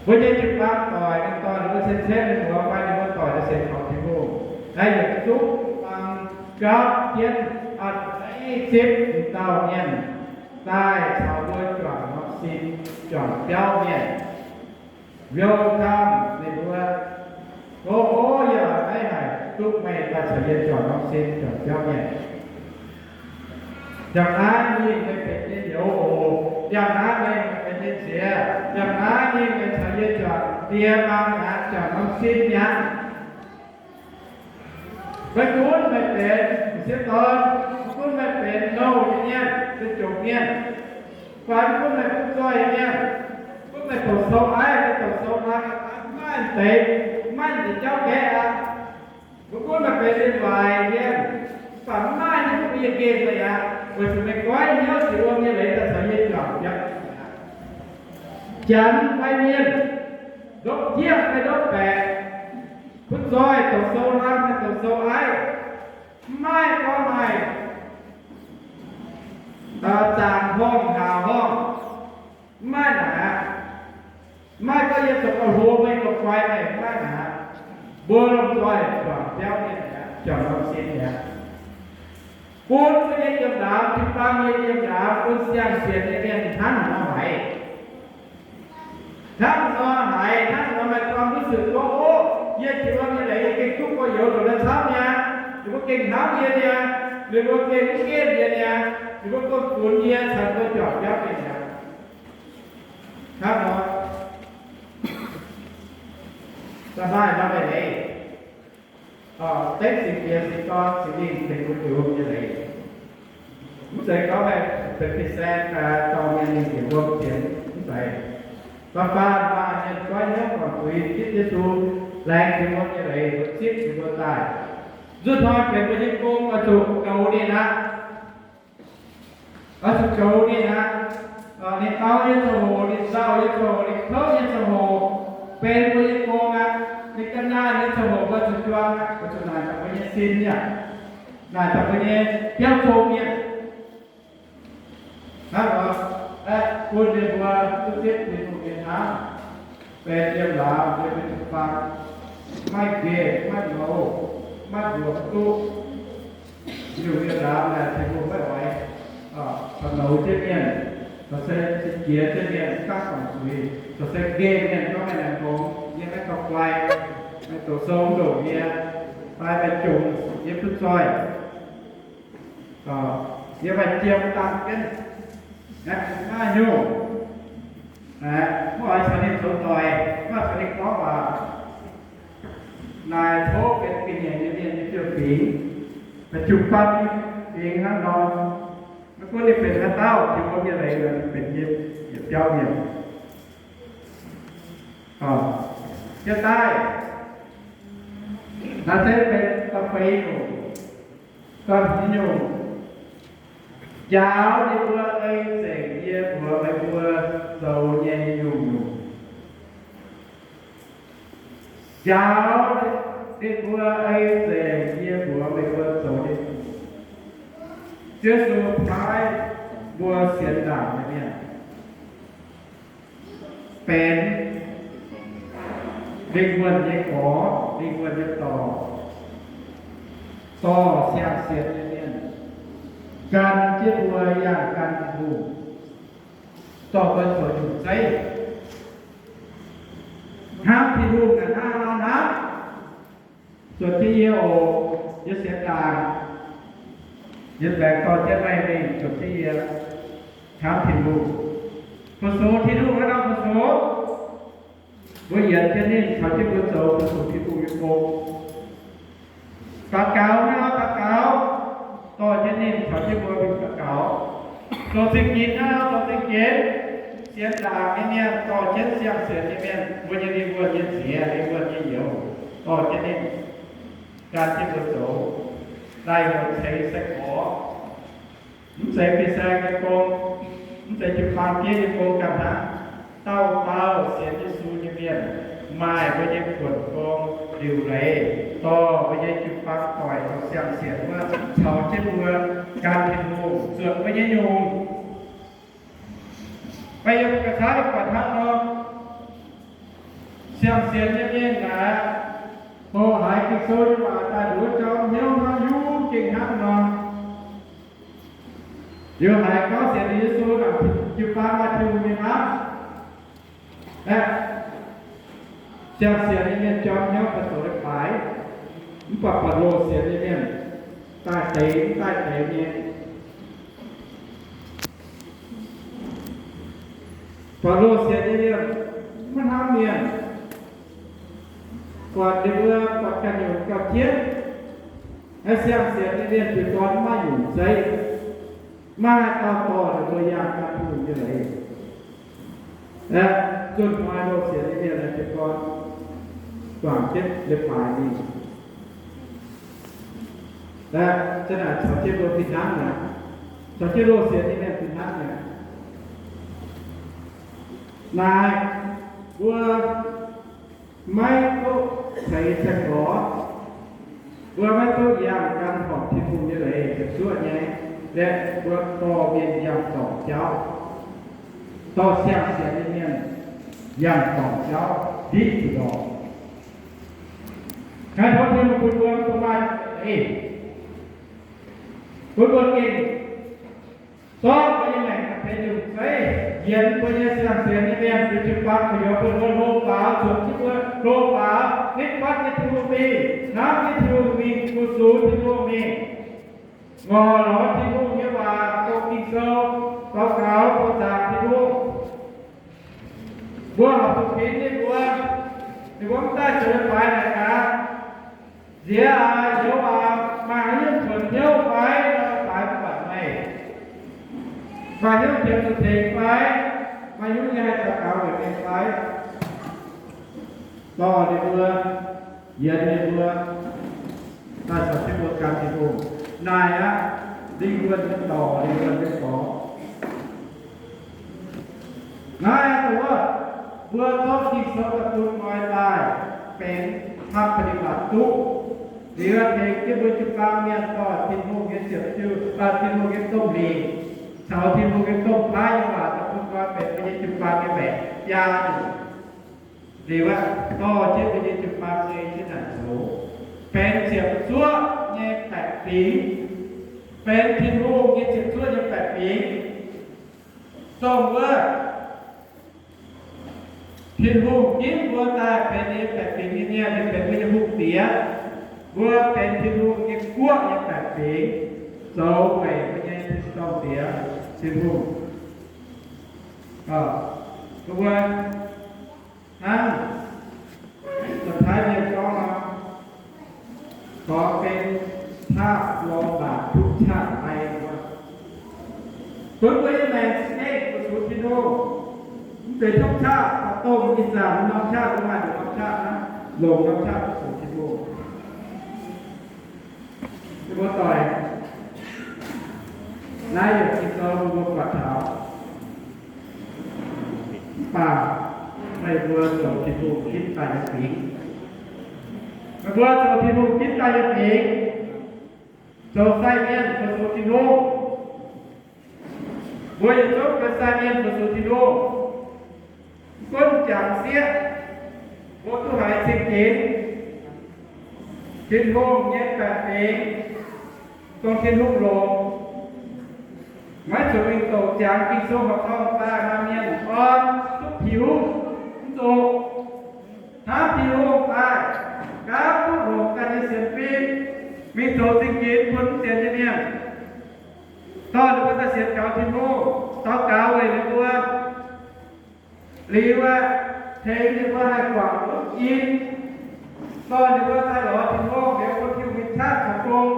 Mbuo nyei jiu-baang doic, ninh dorh ninh mbuo cien-ceqv mienh muoz fai ninh mbuo doic daaih sienx kaux Tin-Hungh. Naaiv yietc zungv jiu-baang gapv jienv a'hneiv zipv dauh mienh daaih caux mbuo juangc norm sin, juangc biauv mienh. Welcome ninh mbuo. Go, o, yie a'hneiv haic duqv meih daaih caux yie juangc norm sin, juangc biauv mienh. Yangh naaiv mingh meih benx yie nyouz oc. Yangh naaiv mingh meih benx yie nziex. Yangh naaiv mingh meih caux yie juangc die maanh mi'aqv, juangc norm sin mi'aqv. Maiv gunv meih benx m'sieqv dorn, maiv gunv meih benx nouh nyei mienh, se jomc mienh, fai maiv gunv meih butv zoih nyei mienh, gunv meih doqc sou aiv, meih doqc sou hlang, maiv maaih deix, maiv maaih deix jauv gaeqv aqv. Maiv gunv meih benx ninh waaic mienh, mv baac maiv maaih nyungc bun yie nqemh meih aqv, weic zuqc meih goiv hnyouv jiex wuom nyei leiz daaih caux yie juangc biauv. Janx fai mienh, ndopv jiepv fai ndopv baeqc, butv zoih, doqc sou hlang fai doqc sou aiv, mv maaih gorngv maaih zaangc horngh, haac horngh, mv maaih naaic aqv. Mv maaih gorngv yie zoux gauh hlo meih, gauh guai meih, mv maaih naaic aqv. Mbuo lomh nzoih juangc biauv mienh mi'aqv, juangc norm sin mi'aqv. Bun mbuo nyei yiem ndaamv, jiu-baang nyei yiem ndaamv, bun siang-sienx nyei mienh hnangv nor haiz. Hnangv nor haiz, hnangv nor maaih gorngv mbuo zuqc gorngv, ov, yie jiex wuom nyei leiz yie gengh duqv gorx-youz ndongc naaiv camv mi'aqv, ninh mbuo gengh hnamv yie mi'aqv, ninh mbuo gengh mv nqemh yie mi'aqv, ninh mbuo gengh funx yie caux mbuo juangc biauv mienh mi'aqv. Hnangv nor, da'maaih nor maaih leiz, dengv Singx Diex, Singx Dorn, Singx Lingh tengx mbuo jiex wuom nyei leiz. Mv zeiz gorngv meih benx fin-saeng daaih dorh mienh mingh jiex wuom fienx, mv zeiz. Baac faanh maaih mienh goiv hnyouv guangc zuiz zipv Yesu, laengz jiex wuom nyei leiz, mbuo zipv ninh mbuo daaih. Nzunc hnoi benx mbuo nyei gong oix zuqc goux ninh aqv. Oix zuqc goux ninh aqv. Ninh dau nyei ziangh hoc, ninh nzauh nyei ziangh hoc, ninh kouv nyei ziangh hoc, benx mbuo nyei gong aqv. Ninh ga'naaiv nyei ziangh hoc mbuo zuqc juang aqv, mbuo zuqc naaic mbuo nyei sin aqv. Naaic daaih mbuo nyei biauv zong mienh hnangv nor, aeqv, bun ninh mbuo duqv zipv Tin-Hungh nyei hnamv, benx yiem laamz yiem mbuo jiu-baang, maiv nqemh maiv nouz, maiv mbuoqc duqv. Nyungc yiem laamz naaic Tin-Hungh maiv oix, oc, caux nouz jienv mienh, caux se ziex jiex jienv mienh, gapv guangc zuiz, caux se nqemh mienh gorngv maiv laengz hngongx, yiem maiv gauh guai, maiv doqc sou mv ndongc yie, fai maiv jomc yie duqv zoih, yie maaih jiem dangh jienv, naaiv nyungc, mv oix caux ninh zoux doic, mv oix caux ninh gorngv waac. Naaic tov benx ga'nyiec nyei mienh nyei fiev fingx, jiu-baang fingx hnangv nor. Maiv gunv ninh benx haaix dauh, Tin-Hungh nyei leiz benx yie yietc biauv mienh. Jienv daaih, naaiv se benx da'feix nyungc, da'hmz nyungc, njaaux ninh mbuo ei nzengc yie mbuox meih mbuo zoux nyei nyungc-nyungc. Njaaux ninh mbuo ei nzengc yie mbuox meih mbuo zoux nyei. Ziouv Yesu paaiv mbuo sienx ndaangc nyei mienh benx lingh wuonh nyei gorx, lingh wuonh nyei dorngc, dorh siang-sienx nyei mienh, gan jienv mbuo yangh gan Tin-Hungh, dorh mbuo zoux nyungc zeiv. Hnamv Tin-Hungh naaic hnangv nor hnamv, zuotc jienv yie oc, yie sienx ndaangc, yie baengc dorh jienv meih mingh zuotc jienv yie hnamv Tin-Hungh. Fu-sux Tin-Hungh hnangv nor fu-sux. Mbuo yienc jienv ninh caux jienv mbuo zoux fu-sux Tin-Hungh nyei gong. Daux gaux hnangv nor daux gaux, dorh jienv ninh caux jienv mbuo mingh daux gaux. Zoux zingh ginx hnangv nor zoux zingh ginx. Sienx ndaangc nyei mienh dorh jienv siang-sienx nyei mienh, mbuo nyei lingh wuonh nyei ziex, lingh wuonh nyei youz, dorh jienv ninh gan jienv mbuo zoux daaih wuonx ceix sai-gorx. Mv zeiz fin-saeng nyei gong, mv zeiz jiu-baang fiev nyei gong ganh hnangv. Dauh dauh sienx Yesu nyei mienh maaih mbuo nyei buonc gong liuc leiz, dorh mbuo nyei jiu-baang doic, dorh siang-sienx wuov caux jienv mbuo gan Tin-Hungh zuotc mbuo nyei nyungc. Mv baac yiem ga'naaiv buatc hnangv nor, siang-sienx nyei mienh naaic, dorh haiz Ging-Sou nyei waac daaih nduov jauv hnyouv hnangv yungh gengh hnangv nor. Liuz haiz gorngv sienx Yesu naaic, jiu-baang maaih Tin-Hungh nyei hnamv. Aeqv, siang-sienx nyei mienh jauv hnyouv daaih zoux leiz-baaix, mv baac Baulo sienx nyei mienh daaih deix mv daaih deix nyei. Baulo sienx nyei mienh maiv hnamv mienh, buatc ninh mbuo buatc ganh nyungc gauh jienv. Naaiv siang-sienx nyei mienh jiez gorn maiv nyungc zeiv, maiv haih dauh dorh ninh mbuo yangh gan Tin-Hungh nyei leiz. Aeqv, zunh hnoi loz-sienx nyei mienh jiez gorn guangc jienv leiz-baaix mingh. Aeqv, zanc naaic caux jienv mbuo fih hnangv mi'aqv. Caux jienv loz-sienx nyei mienh fih hnangv mi'aqv. Naaic, mbuo maiv duqv ceix sai-gorx, mbuo maiv duqv yangh gan horpc Tin-Hungh nyei leiz ziepc zuoqv nyei, aeqv, mbuo dorh mienh yangh dorngc jauv, dorh siang-sienx nyei mienh yangh dorngc jauv ndiqv zuqc lorqc. Naaiv tov Tin-Hungh bun mbuo mv dungx maaih leiz, bun mbuo gengh zorqv mbuo nyei maengc daaih benx nyungc zeiv, yienx mbuo nyei siang-sienx nyei mienh, bun jiu-baang gu'nyuoz bun mbuo hlo faaux, zuotc jienv mbuo hlo faaux, nitv fatv nyei Tin-Hungh mingh, hnamv nyei Tin-Hungh mingh, fu-sux Tin-Hungh mingh, ngorc lorz Tin-Hungh nyei waac, doqc Ging-Sou, daux gaux, doqc zaangc Tin-Hungh. Mbuo horpc zuqc ginv ninh mbuo, ninh mbuo mv daaih zoux leiz-baaix naaic gaax. Nziex aac, youz aac, maaih haaix nyungc kuonx hnyouv fai? Nor, leiz-baaix mv buatc meih. Maaih hnyouv qiemx zuqc tengx fai? Maaih hnyouv yie haih daux gaux weic meih fai? Dorh ninh mbuo, yienx ninh mbuo, daaih caux jienv mbuo gan Tin-Hungh. Naaic aqv, lingh wuonh nyei dorc, lingh wuonh nyei dorngx. Naaiv aqv, wuov, mbuo zorqv Ging-Sou daaih bun nqoi daaih benx ปฏิบัติ duqv. Liuz tengx jienv mbuo jiu-baang mienh dorh Tin-Hungh nyei ziepc zuoqv, Tin-Hungh nyei domh lingc caux Tin-Hungh nyei domh paaiv nyei waac daaih bun guai benx mbuo nyei jiu-baang nyei maengc biaa nyungc. Liuz aqv, dorh jienv mbuo nyei jiu-baang ei jienv naaic zoux benx ziepc zuoqv nyei baeqc fingx, benx Tin-Hungh nyei ziepc zuoqv nyei baeqc fingx. Dongh wuov, Tin-Hungh ginv mbuo daaih benx ninh nyei baeqc fingx nyei mienh, ninh benx mbuo nyei hungh diex. Mbuo benx Tin-Hungh nyei guoqv nyei baeqc fingx, zoux weic mbuo nyei Tin-Dorn Diex, Tin-Hungh. Mbuo hnangv Zaangc Taiv Mienh gorngv nor, gorngv benx ชาติ lorz mangc ทุกชาติไป wuov. Bun mbuo nyei maengc za'gengh fu-sux Tin-Hungh. Mv zeiz ทุกชาติ dongh ih zanc norm ชาติ mv maaih norm ชาติ hnangv, longc norm ชาติ fu-sux Tin-Hungh. Mbuo doic, naaiv yietc Ging-Sou mbuo buatc taux, mv baac meih mbuo zoux Tin-Hungh ginv daaih nyei fingx. Meih mbuo zoux Tin-Hungh ginv daaih nyei fingx, zoux sai mienh fu-sux Tin-Hungh. Mbuo yietc zungv benx sai mienh fu-sux Tin-Hungh. Mv gunv jangx sieqv, mbuo duqv haiz cing-jiex Tin-Hungh nyei baeqc fingx, dongh Tin-Hungh longc. Maiv zuqc mingh doqc jangx Ging-Sou horqc dorngh daaih, maaih mienh orn duqv piux, mv zuqc. Hnamv Tin-Hungh daaih, gaamv duqv longc ganh nyei sienx fim mingh zoux cing-jiex bun mv sienx nyei mienh, dorh ninh mbuo daaih sienx kaux Tin-Hungh, daux gaux weic ninh mbuo. Liuz aqv, tengx ninh mbuo haih guangc duqv in, dorh ninh mbuo daaih lorz Tin-Hungh, liuz bun Tin-Hungh nyei qaqv caux gong,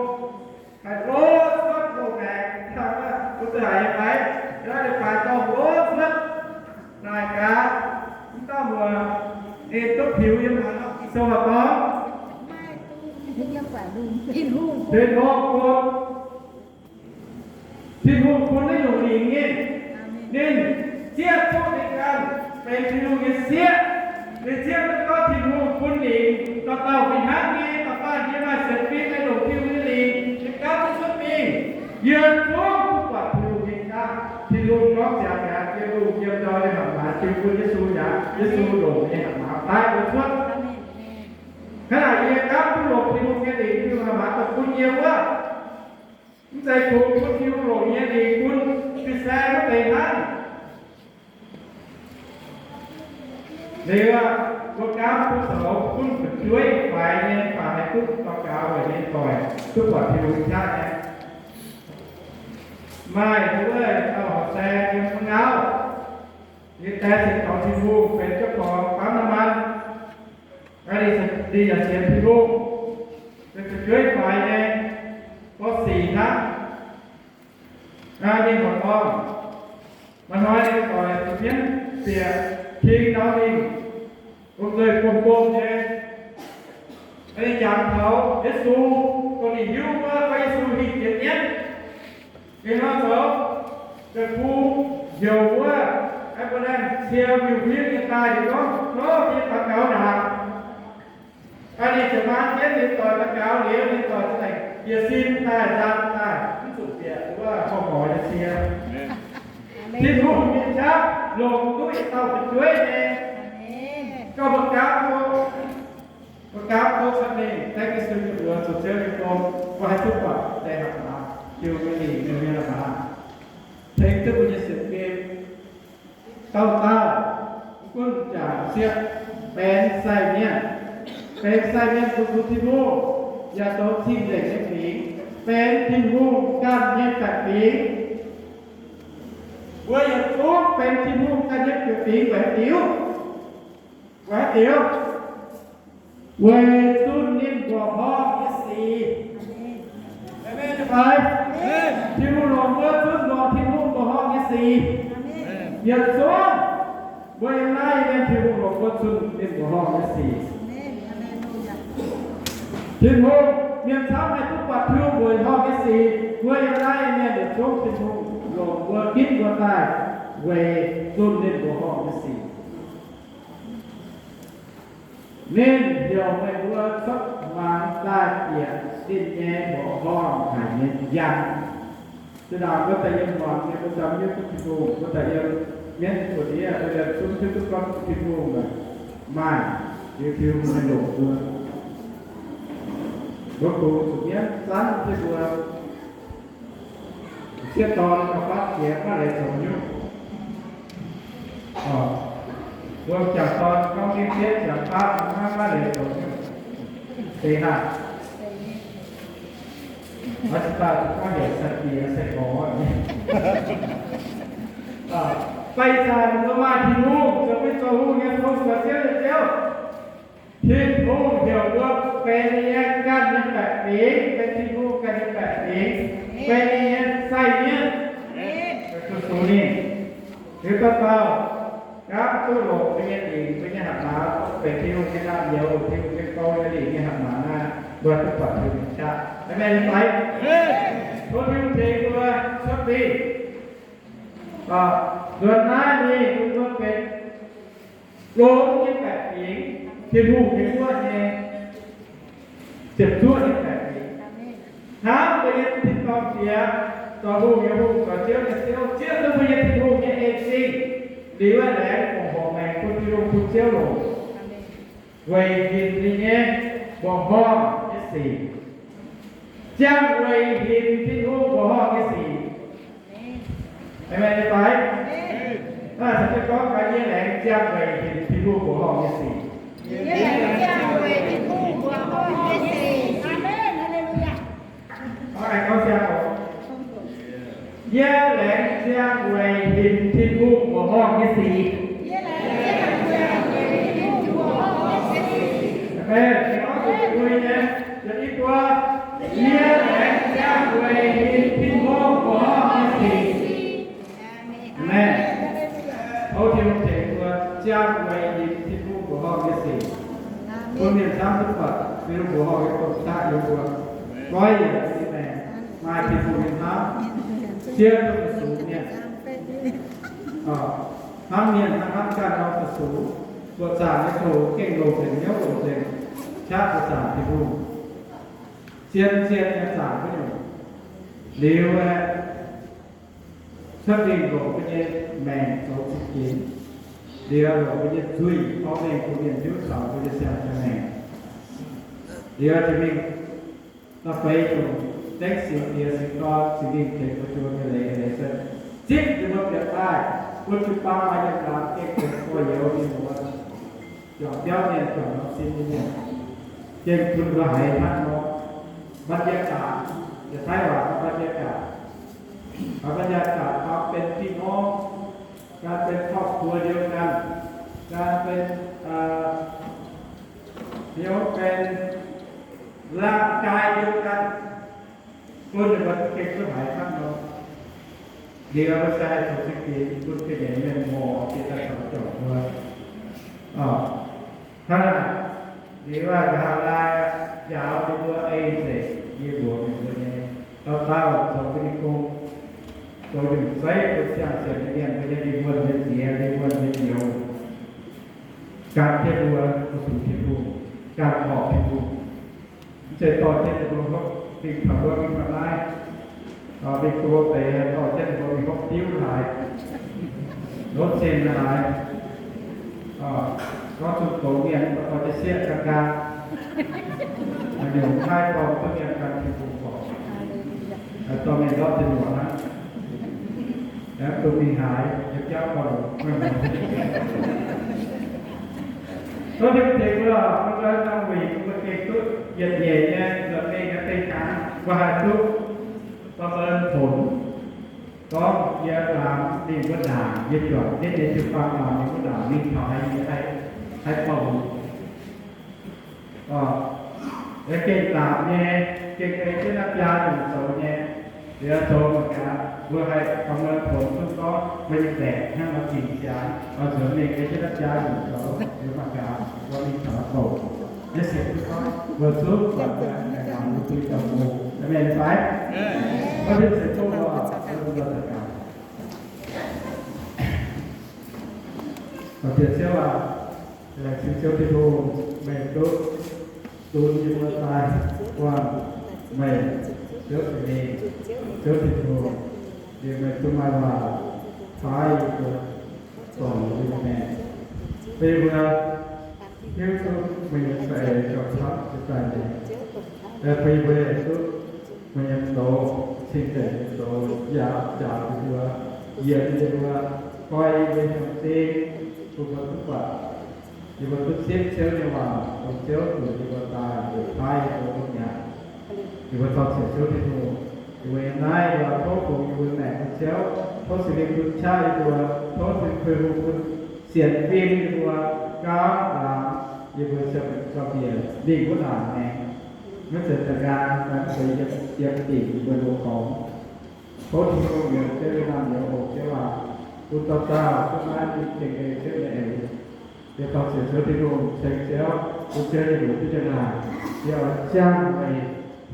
haih lov cuotv loz-maengx, mbuo zuqc haiz nyei fai? Yaac leiz-baaix dorh lov cuotv naaic gaax, mv dauh muoz, ninh duqv piux yiem haaix norm Ging-Sou horqc dorngh? Tin-Hungh bun, Tin-Hungh bun naaiv nyungc lingc ninh, ninh zieqv duqv ninh ganh benx Tin-Hungh nyei sieqv. Ninh zieqv duqv gorngv Tin-Hungh bun lingc, dauh dauh fih hnangv nyei, dauh dauh yiem maaih sienx fim, maaih longc Tin-Hungh nyei lingc, ninh gapv duqv cuotv mingh. Yie zungv duqv buatc Tin-Hungh nyei qaqv. Tin-Hungh gorngv ziangx mi'aqv, yiem lungh yiem ndau nyei horpc maaiz, Tin-Hungh bun Yesu yaac, Yesu longc nyei horpc maaiz daaih bun cuotv. Hnangv naaic yie gapv duqv longc Tin-Hungh nyei lingc, Tin-Hungh horpc maaiz daaih bun yie wuov. Mv zeiz kungx bun Tin-Hungh longc nyei lingc bun fin-saeng wuov deix hnangv. Liuz aqv, mbuo gaamv duqv zoux gunv fu'jueiv faix nyei, mv baac haih duqv daux gaux weic nyei doic duqv buatc Tin-Hungh qaqv nyei. Maaih wuov dauh horqc saeng yiem mbuo ngauv, ninh die sienx kaux Tin-Hungh, benx เจ้าของปั๊มน้ำมัน. Ninh yaac sienx Tin-Hungh, benx fu'jueiv faix nyei, gorngv sic hnangv. Ninh horpc gorngv, maaih hnoi ninh doic zuqc mienv bieqc king nor, ninh lomh nzoih gomh gomh nyei. Ninh jangx taux Yesu, dongh ninh hiuv wuov, gorngv Yesu hingh jiex mienv. Ninh nor zoux, deic-bung heuc wuov, mbuo naaiv cie miuc-fingv nyei daaih, ninh gorngv, Nor, yie daux gaux ndaangc. Ninh ziouc maan jienv ninh doic daux gaux liuz, ninh doic ziouc jiez sin daaih, nzang daaih, mv zuqc bieqc wuov gorx-gorx nyei cie. Tin-Hungh nyei qaqv longc duqv yietc dauh fu'jueiv nyei. Gauh mbuo gaamv, mbuo gaamv duqv caux ninh, thank you, mbuo zoux Ziouv nyei gong, mbuo haih duqv buatc deix hnangv naaic, jiu nyei lingc, ninh nyei hnangv naaic, tengx duqv mbuo nyei sienx fim. Dauh dauh, mv gunv jangx sieqv, benx sai mienh, benx sai mienh fu-sux Tin-Hungh, yaac zoux cing-nzengc nyei fingx, benx Tin-Hungh ganh nyei baeqc fingx. Mbuo yietc zungv benx Tin-Hungh ganh nyei baeqc fingx weic haaix diuc? Weic haaix diuc? Weic zunh ninh mbuoqc horngh nyei sic. Aamen fai? Tin-Hungh longc mbuo zunh mbuoqc Tin-Hungh mbuoqc horngh nyei sic. Yietc zungv mbuo yiem naaiv nyei mienh, Tin-Hungh longc mbuo zunh ninh mbuoqc horngh nyei sic. Tin-Hungh, mienh camv haih duqv buatc Tin-Hungh mbuoqc horngh nyei sic. Mbuo yiem naaiv nyei mienh yietc zungv Tin-Hungh longc mbuo ginv mbuo daaih weic zunh ninh mbuoqc horngh nyei sic. Ninh heuc meih mbuo cuotv hmuangx daaih bieqc Ninh nyei mborqv horngh haic nyei njang. Zinh ndaangc mbuo daaih yiem muangx nyei, mbuo daaih mv hiuv duqv Tin-Hungh, mbuo daaih yiem mienv buoz-ndiev, mbuo yiem zungv hiuv duqv gorngv Tin-Hungh maaih, maaih liuz Tin-Hungh nyei longc mbuo. Mbuo kungx zuqc mienv zanv jienv mbuo. Sieqv dorn gauh fatv jiex maiv leiz zoux nyungc. Mbuo m'jangc dorn gorngv mv hietv ziangx fatv maiv, maiv leiz zoux nyungc. Seix haic. Maiv zeiz daaih gorngv heuc sai-diex sai-gorx. Fai zanc mbuo maaih Tin-Hungh zoux mbuo zoux hungh nyei Tin-Hungh, zoux Ziouv nyei Ziouv. Tin-Hungh heuc mbuo benx ninh nyei ganh nyei baeqc fingx, benx Tin-Hungh ganh nyei baeqc fingx, benx ninh nyei sai mienv. Mbuo sungx ninh, liuz dauh dauh gapv duqv longc mbuo nyei lingc, mbuo nyei hatc maaz, benx Tin-Hungh nyei naamh nyouz, Tin-Hungh nyei bou nyei lingc nyei hatc maaz naaiv, mbuo duqv buatc Tin-Hungh nyei qaqv. Aamen fai? Tov Tin-Hungh tengx mbuo cuotv dingh. Nzuonx naaiv mingh mbuo benx longx nyei baeqc fingx, Tin-Hungh nyei guoqv nyei ziepc zuoqv nyei baeqc fingx. Hnamv mbuo nyei tin-dorngh Diex, zoux hungh nyei Hungh, zoux Ziouv nyei Ziouv, zieqv duqv mbuo nyei Tin-Hungh nyei en zingh. Liuz aeqv, laengz fongc horc maengc bun Tin-Hungh bun Ziouv longc, weic hinc ninh nyei mbuoqc horngh nyei sic. Ziangh weic hinc Tin-Hungh mbuoqc horngh nyei sic. Aamen fai? Naaiv se gorngv gaax, yie laengz ziangh weic hinc Tin-Hungh mbuoqc horngh nyei sic. Yie laengz ziangh weic Tin-Hungh mbuoqc horngh nyei sic. Aamen. Hallelujah. Gorngv, gorngv siang oc. Yie laengz ziangh weic hinc Tin-Hungh mbuoqc horngh nyei sic. Aamen. Gorngv zuqc kuih nyei, yietc i buo. Yie laengz ziangh weic hinc Tin-Hungh mbuoqc horngh nyei sic. Aamen. Tov Tin-Hungh tengx mbuo ziangh weic hinc Tin-Hungh mbuoqc horngh nyei sic, bun mienh camv duqv buatc Tin-Hungh mbuoqc horngh nyei domh qaqv yiem mbuo. Goiv yienc nyei maengc maaih Tin-Hungh nyei hnamv, zieqv duqv fu-sux mienh. Hnamv mienh hnangv hnamv ganh nor fu-sux, buoqc zaangc nyei coux gengh longc nzengc, hnyouv longc nzengc, qaqv buoqc zaangc Tin-Hungh. Zien zien nyei zaangc wuov nyungc. Liuz aeqv, cuotv mingh longc mbuo nyei maengc zoux zingh ginx. Liuz longc mbuo nyei nzuih dorh mengh bun mienh hiuv taux mbuo nyei siang-hnyangx maengc. Liuz jiex mingh da'feix nyungc, dengv Singx Diex, Singx Dorn, Singx Lingh tengx mbuo njoux nyei leiz, leiz se zipv ninh mbuo bieqc daaih, bun jiu-baang maaih yiem laangz gengh benx gorx-youz mienh muoz, juangc biauv mienh, juangc norm sin nyei mienh, gengh bun mbuo haiz hnangv nor. บรรยากาศ, yietc Taiv waac บรรยากาศ, บรรยากาศความเป็นพี่น้อง, การเป็นครอบครัวเดียวกัน, การเป็น เอ่อ เรียกว่าเป็นร่างกายเดียวกัน bun ninh mbuo gengh duqv haiz hnangv nor. Liuz mbuo se haih zoux zingh ginx bun ga'nyiec mienh morc jiex daaih caux juangc mbuo. Hnangv naaic, liuz nqa'haav laai njaaux ninh mbuo ei nzengc, yie mbuox ninh mbuo nyei, dauh dauh zoux mbuo nyei gong, zoux nyungc zeiv bun siang-sienc nyei mienh, mbuo nyei lingh wuonh nyei ziex, lingh wuonh nyei nyouz, gan jienv mbuo fu-sux Tin-Hungh, gan horpc Tin-Hungh. Mv zeiz dorh jienv ninh mbuo hopv mingh taux wuov mingh taux naaiv, mingh go deix dorh jienv ninh mbuo mingh hopv diuv haaix, lotv sin haaix, gorngv zuqc doz mienh, dorh jienv sieqv ga'nqaang, nyungc maiv dorh duqv mienh gan Tin-Hungh horpc, dorh mienh ndortv Tin-Hungh hnangv. Aengx bun mingh haaix, yiem jauv gorn-longx. Tov Tin-Hungh tengx mbuo, mbuo ganh norm wuic mbuo gengh duqv yietc nyeic nyei nzuonx mingh nyei dinh hnangv, mbuo haih duqv ประเมินผล gorngv yie laamx mingh wuov ndaangc, yie juangc jienv nyei jiu-baang laamx mingh wuov ndaangc mingh taux haaix nyungc, haih, haih bouh Gengh daapc nyei, gengh ei jienv naaiv biaa nyungc zoux nyei. Liuz zoux mangc gaax, mbuo haih ประเมินผล duqv gorngv mbuo nyei baeqc hnangv nor dingc ziangx, oix zuqc mingh ei jienv naaiv biaa nyungc zoux, liuz mangc gaax mbuo mingh taux doqc. Yie sienx duqv gorngv mbuo zungv buatc mbuo aengx mangc mbuo duqv nyei doqc. Aamen fai? Mbuo mingh sienx duqv mbuo, mbuo daux gaux. Bieqc Ziouv aac, laengz zingh Ziouv Tin-Hungh, meih duqv dunx yie mbuo daaih buangh Meih, Ziouv Tin-Hungh, Ziouv Tin-Hungh, liemh meih duqv maaih waac paaiv yie mbuo, zorc yie mbuo nyei maengc. Bun yie mbuo hiuv duqv meih nyei za'eix gauh camv jiex daaih nyei. Bun yie mbuo yaac duqv meih nyei doz, cing-nzengc nyei doz, njaaux, njaaux yie mbuo, yienx yie mbuo, koi yie mbuo nyei hnyangx-zing, bun mbuo duqv buatc, yie mbuo duqv zipv Ziouv nyei waac, dongh Ziouv zuqc yie mbuo daaih, paaiv yie mbuo duqv nyanc. Yie mbuo caux sienx Ziouv Tin-Hungh, yie mbuo nyei naaiv mbuo tov fungx yie mbuo maengc bun Ziouv, tov Singx Lingh bun qaqv yie mbuo, tov Singx Lingh bun sienx fim yie mbuo, gaamv laangz yie mbuo sienx gauh bieqc mingh wuov ndaangc maengx, maiv zeiz da'nqaang, maiv zeiz yiem, yiem dingc yie mbuo loz-gormx. Tov Tin-Hungh yaac Ziouv yiem naamh nyouz oc Ziouv aac, bun dauh dauh duqv naaiv ninh gengh ei Ziouv nyei eix. Yie caux sienx Ziouv Tin-Hungh ceng Ziouv, bun Ziouv nyei hnyouv duqv njang-laangc. Yie oix ziangh meih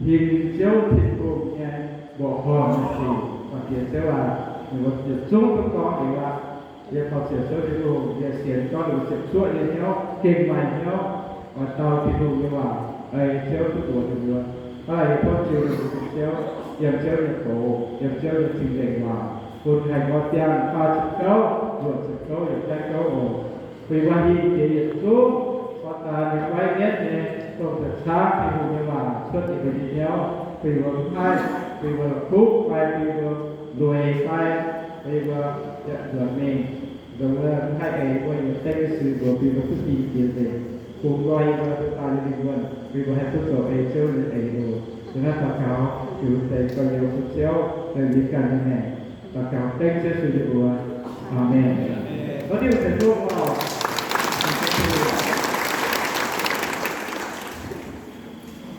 hingh Ziouv Tin-Hungh nyei mbuoqc horngh nyei sic, oix diex Ziouv aac, ninh mbuo yietc zungv duqv gorngv liuz aqv. Yie caux sienx Ziouv Tin-Hungh, yie sienx gorngv ninh mbuo ziepc zuoqv nyei hnyouv, gengh maaih hnyouv oix dau Tin-Hungh nyei waac, ei Ziouv duqv mbuox ninh mbuo. Hnangv naaic yie tov Ziouv, yie mbuo Ziouv, yiem Ziouv nyei doz, yiem Ziouv nyei cing-nzengc waac, bun haih nqoi biangh faah ziepc gouv, luoqc ziepc gouv yaac taiv gouv oc. Bun yie mbuo hingh jiex yietc zungv Saadaan nyei guaiv mienv nyei, dongh deix caangv Tin-Hungh nyei waac cuotv yie mbuo nyei hnyouv, bun yie mbuo mv haih, bun yie mbuo la'kuqv fai bun yie mbuo lueic fai bun yie mbuo nzuonx mingh, nzunc wuov mv haih ei mbuo nyei dengv nyei sic mbuox bun yie mbuo duqv dingh jiex nzengc, bun nqoi yie mbuo duqv daaih nyei lingh wuonh, bun yie mbuo haih duqv zoux ei Ziouv nyei eix oc. Yie naaiv daux gaux jiex wuov deix gauh youz bun Ziouv, meih nyei ganh nyei maengc. Daux gaux dengv Ziouv Yesu nyei mbuox. Aamen. Wuov diuh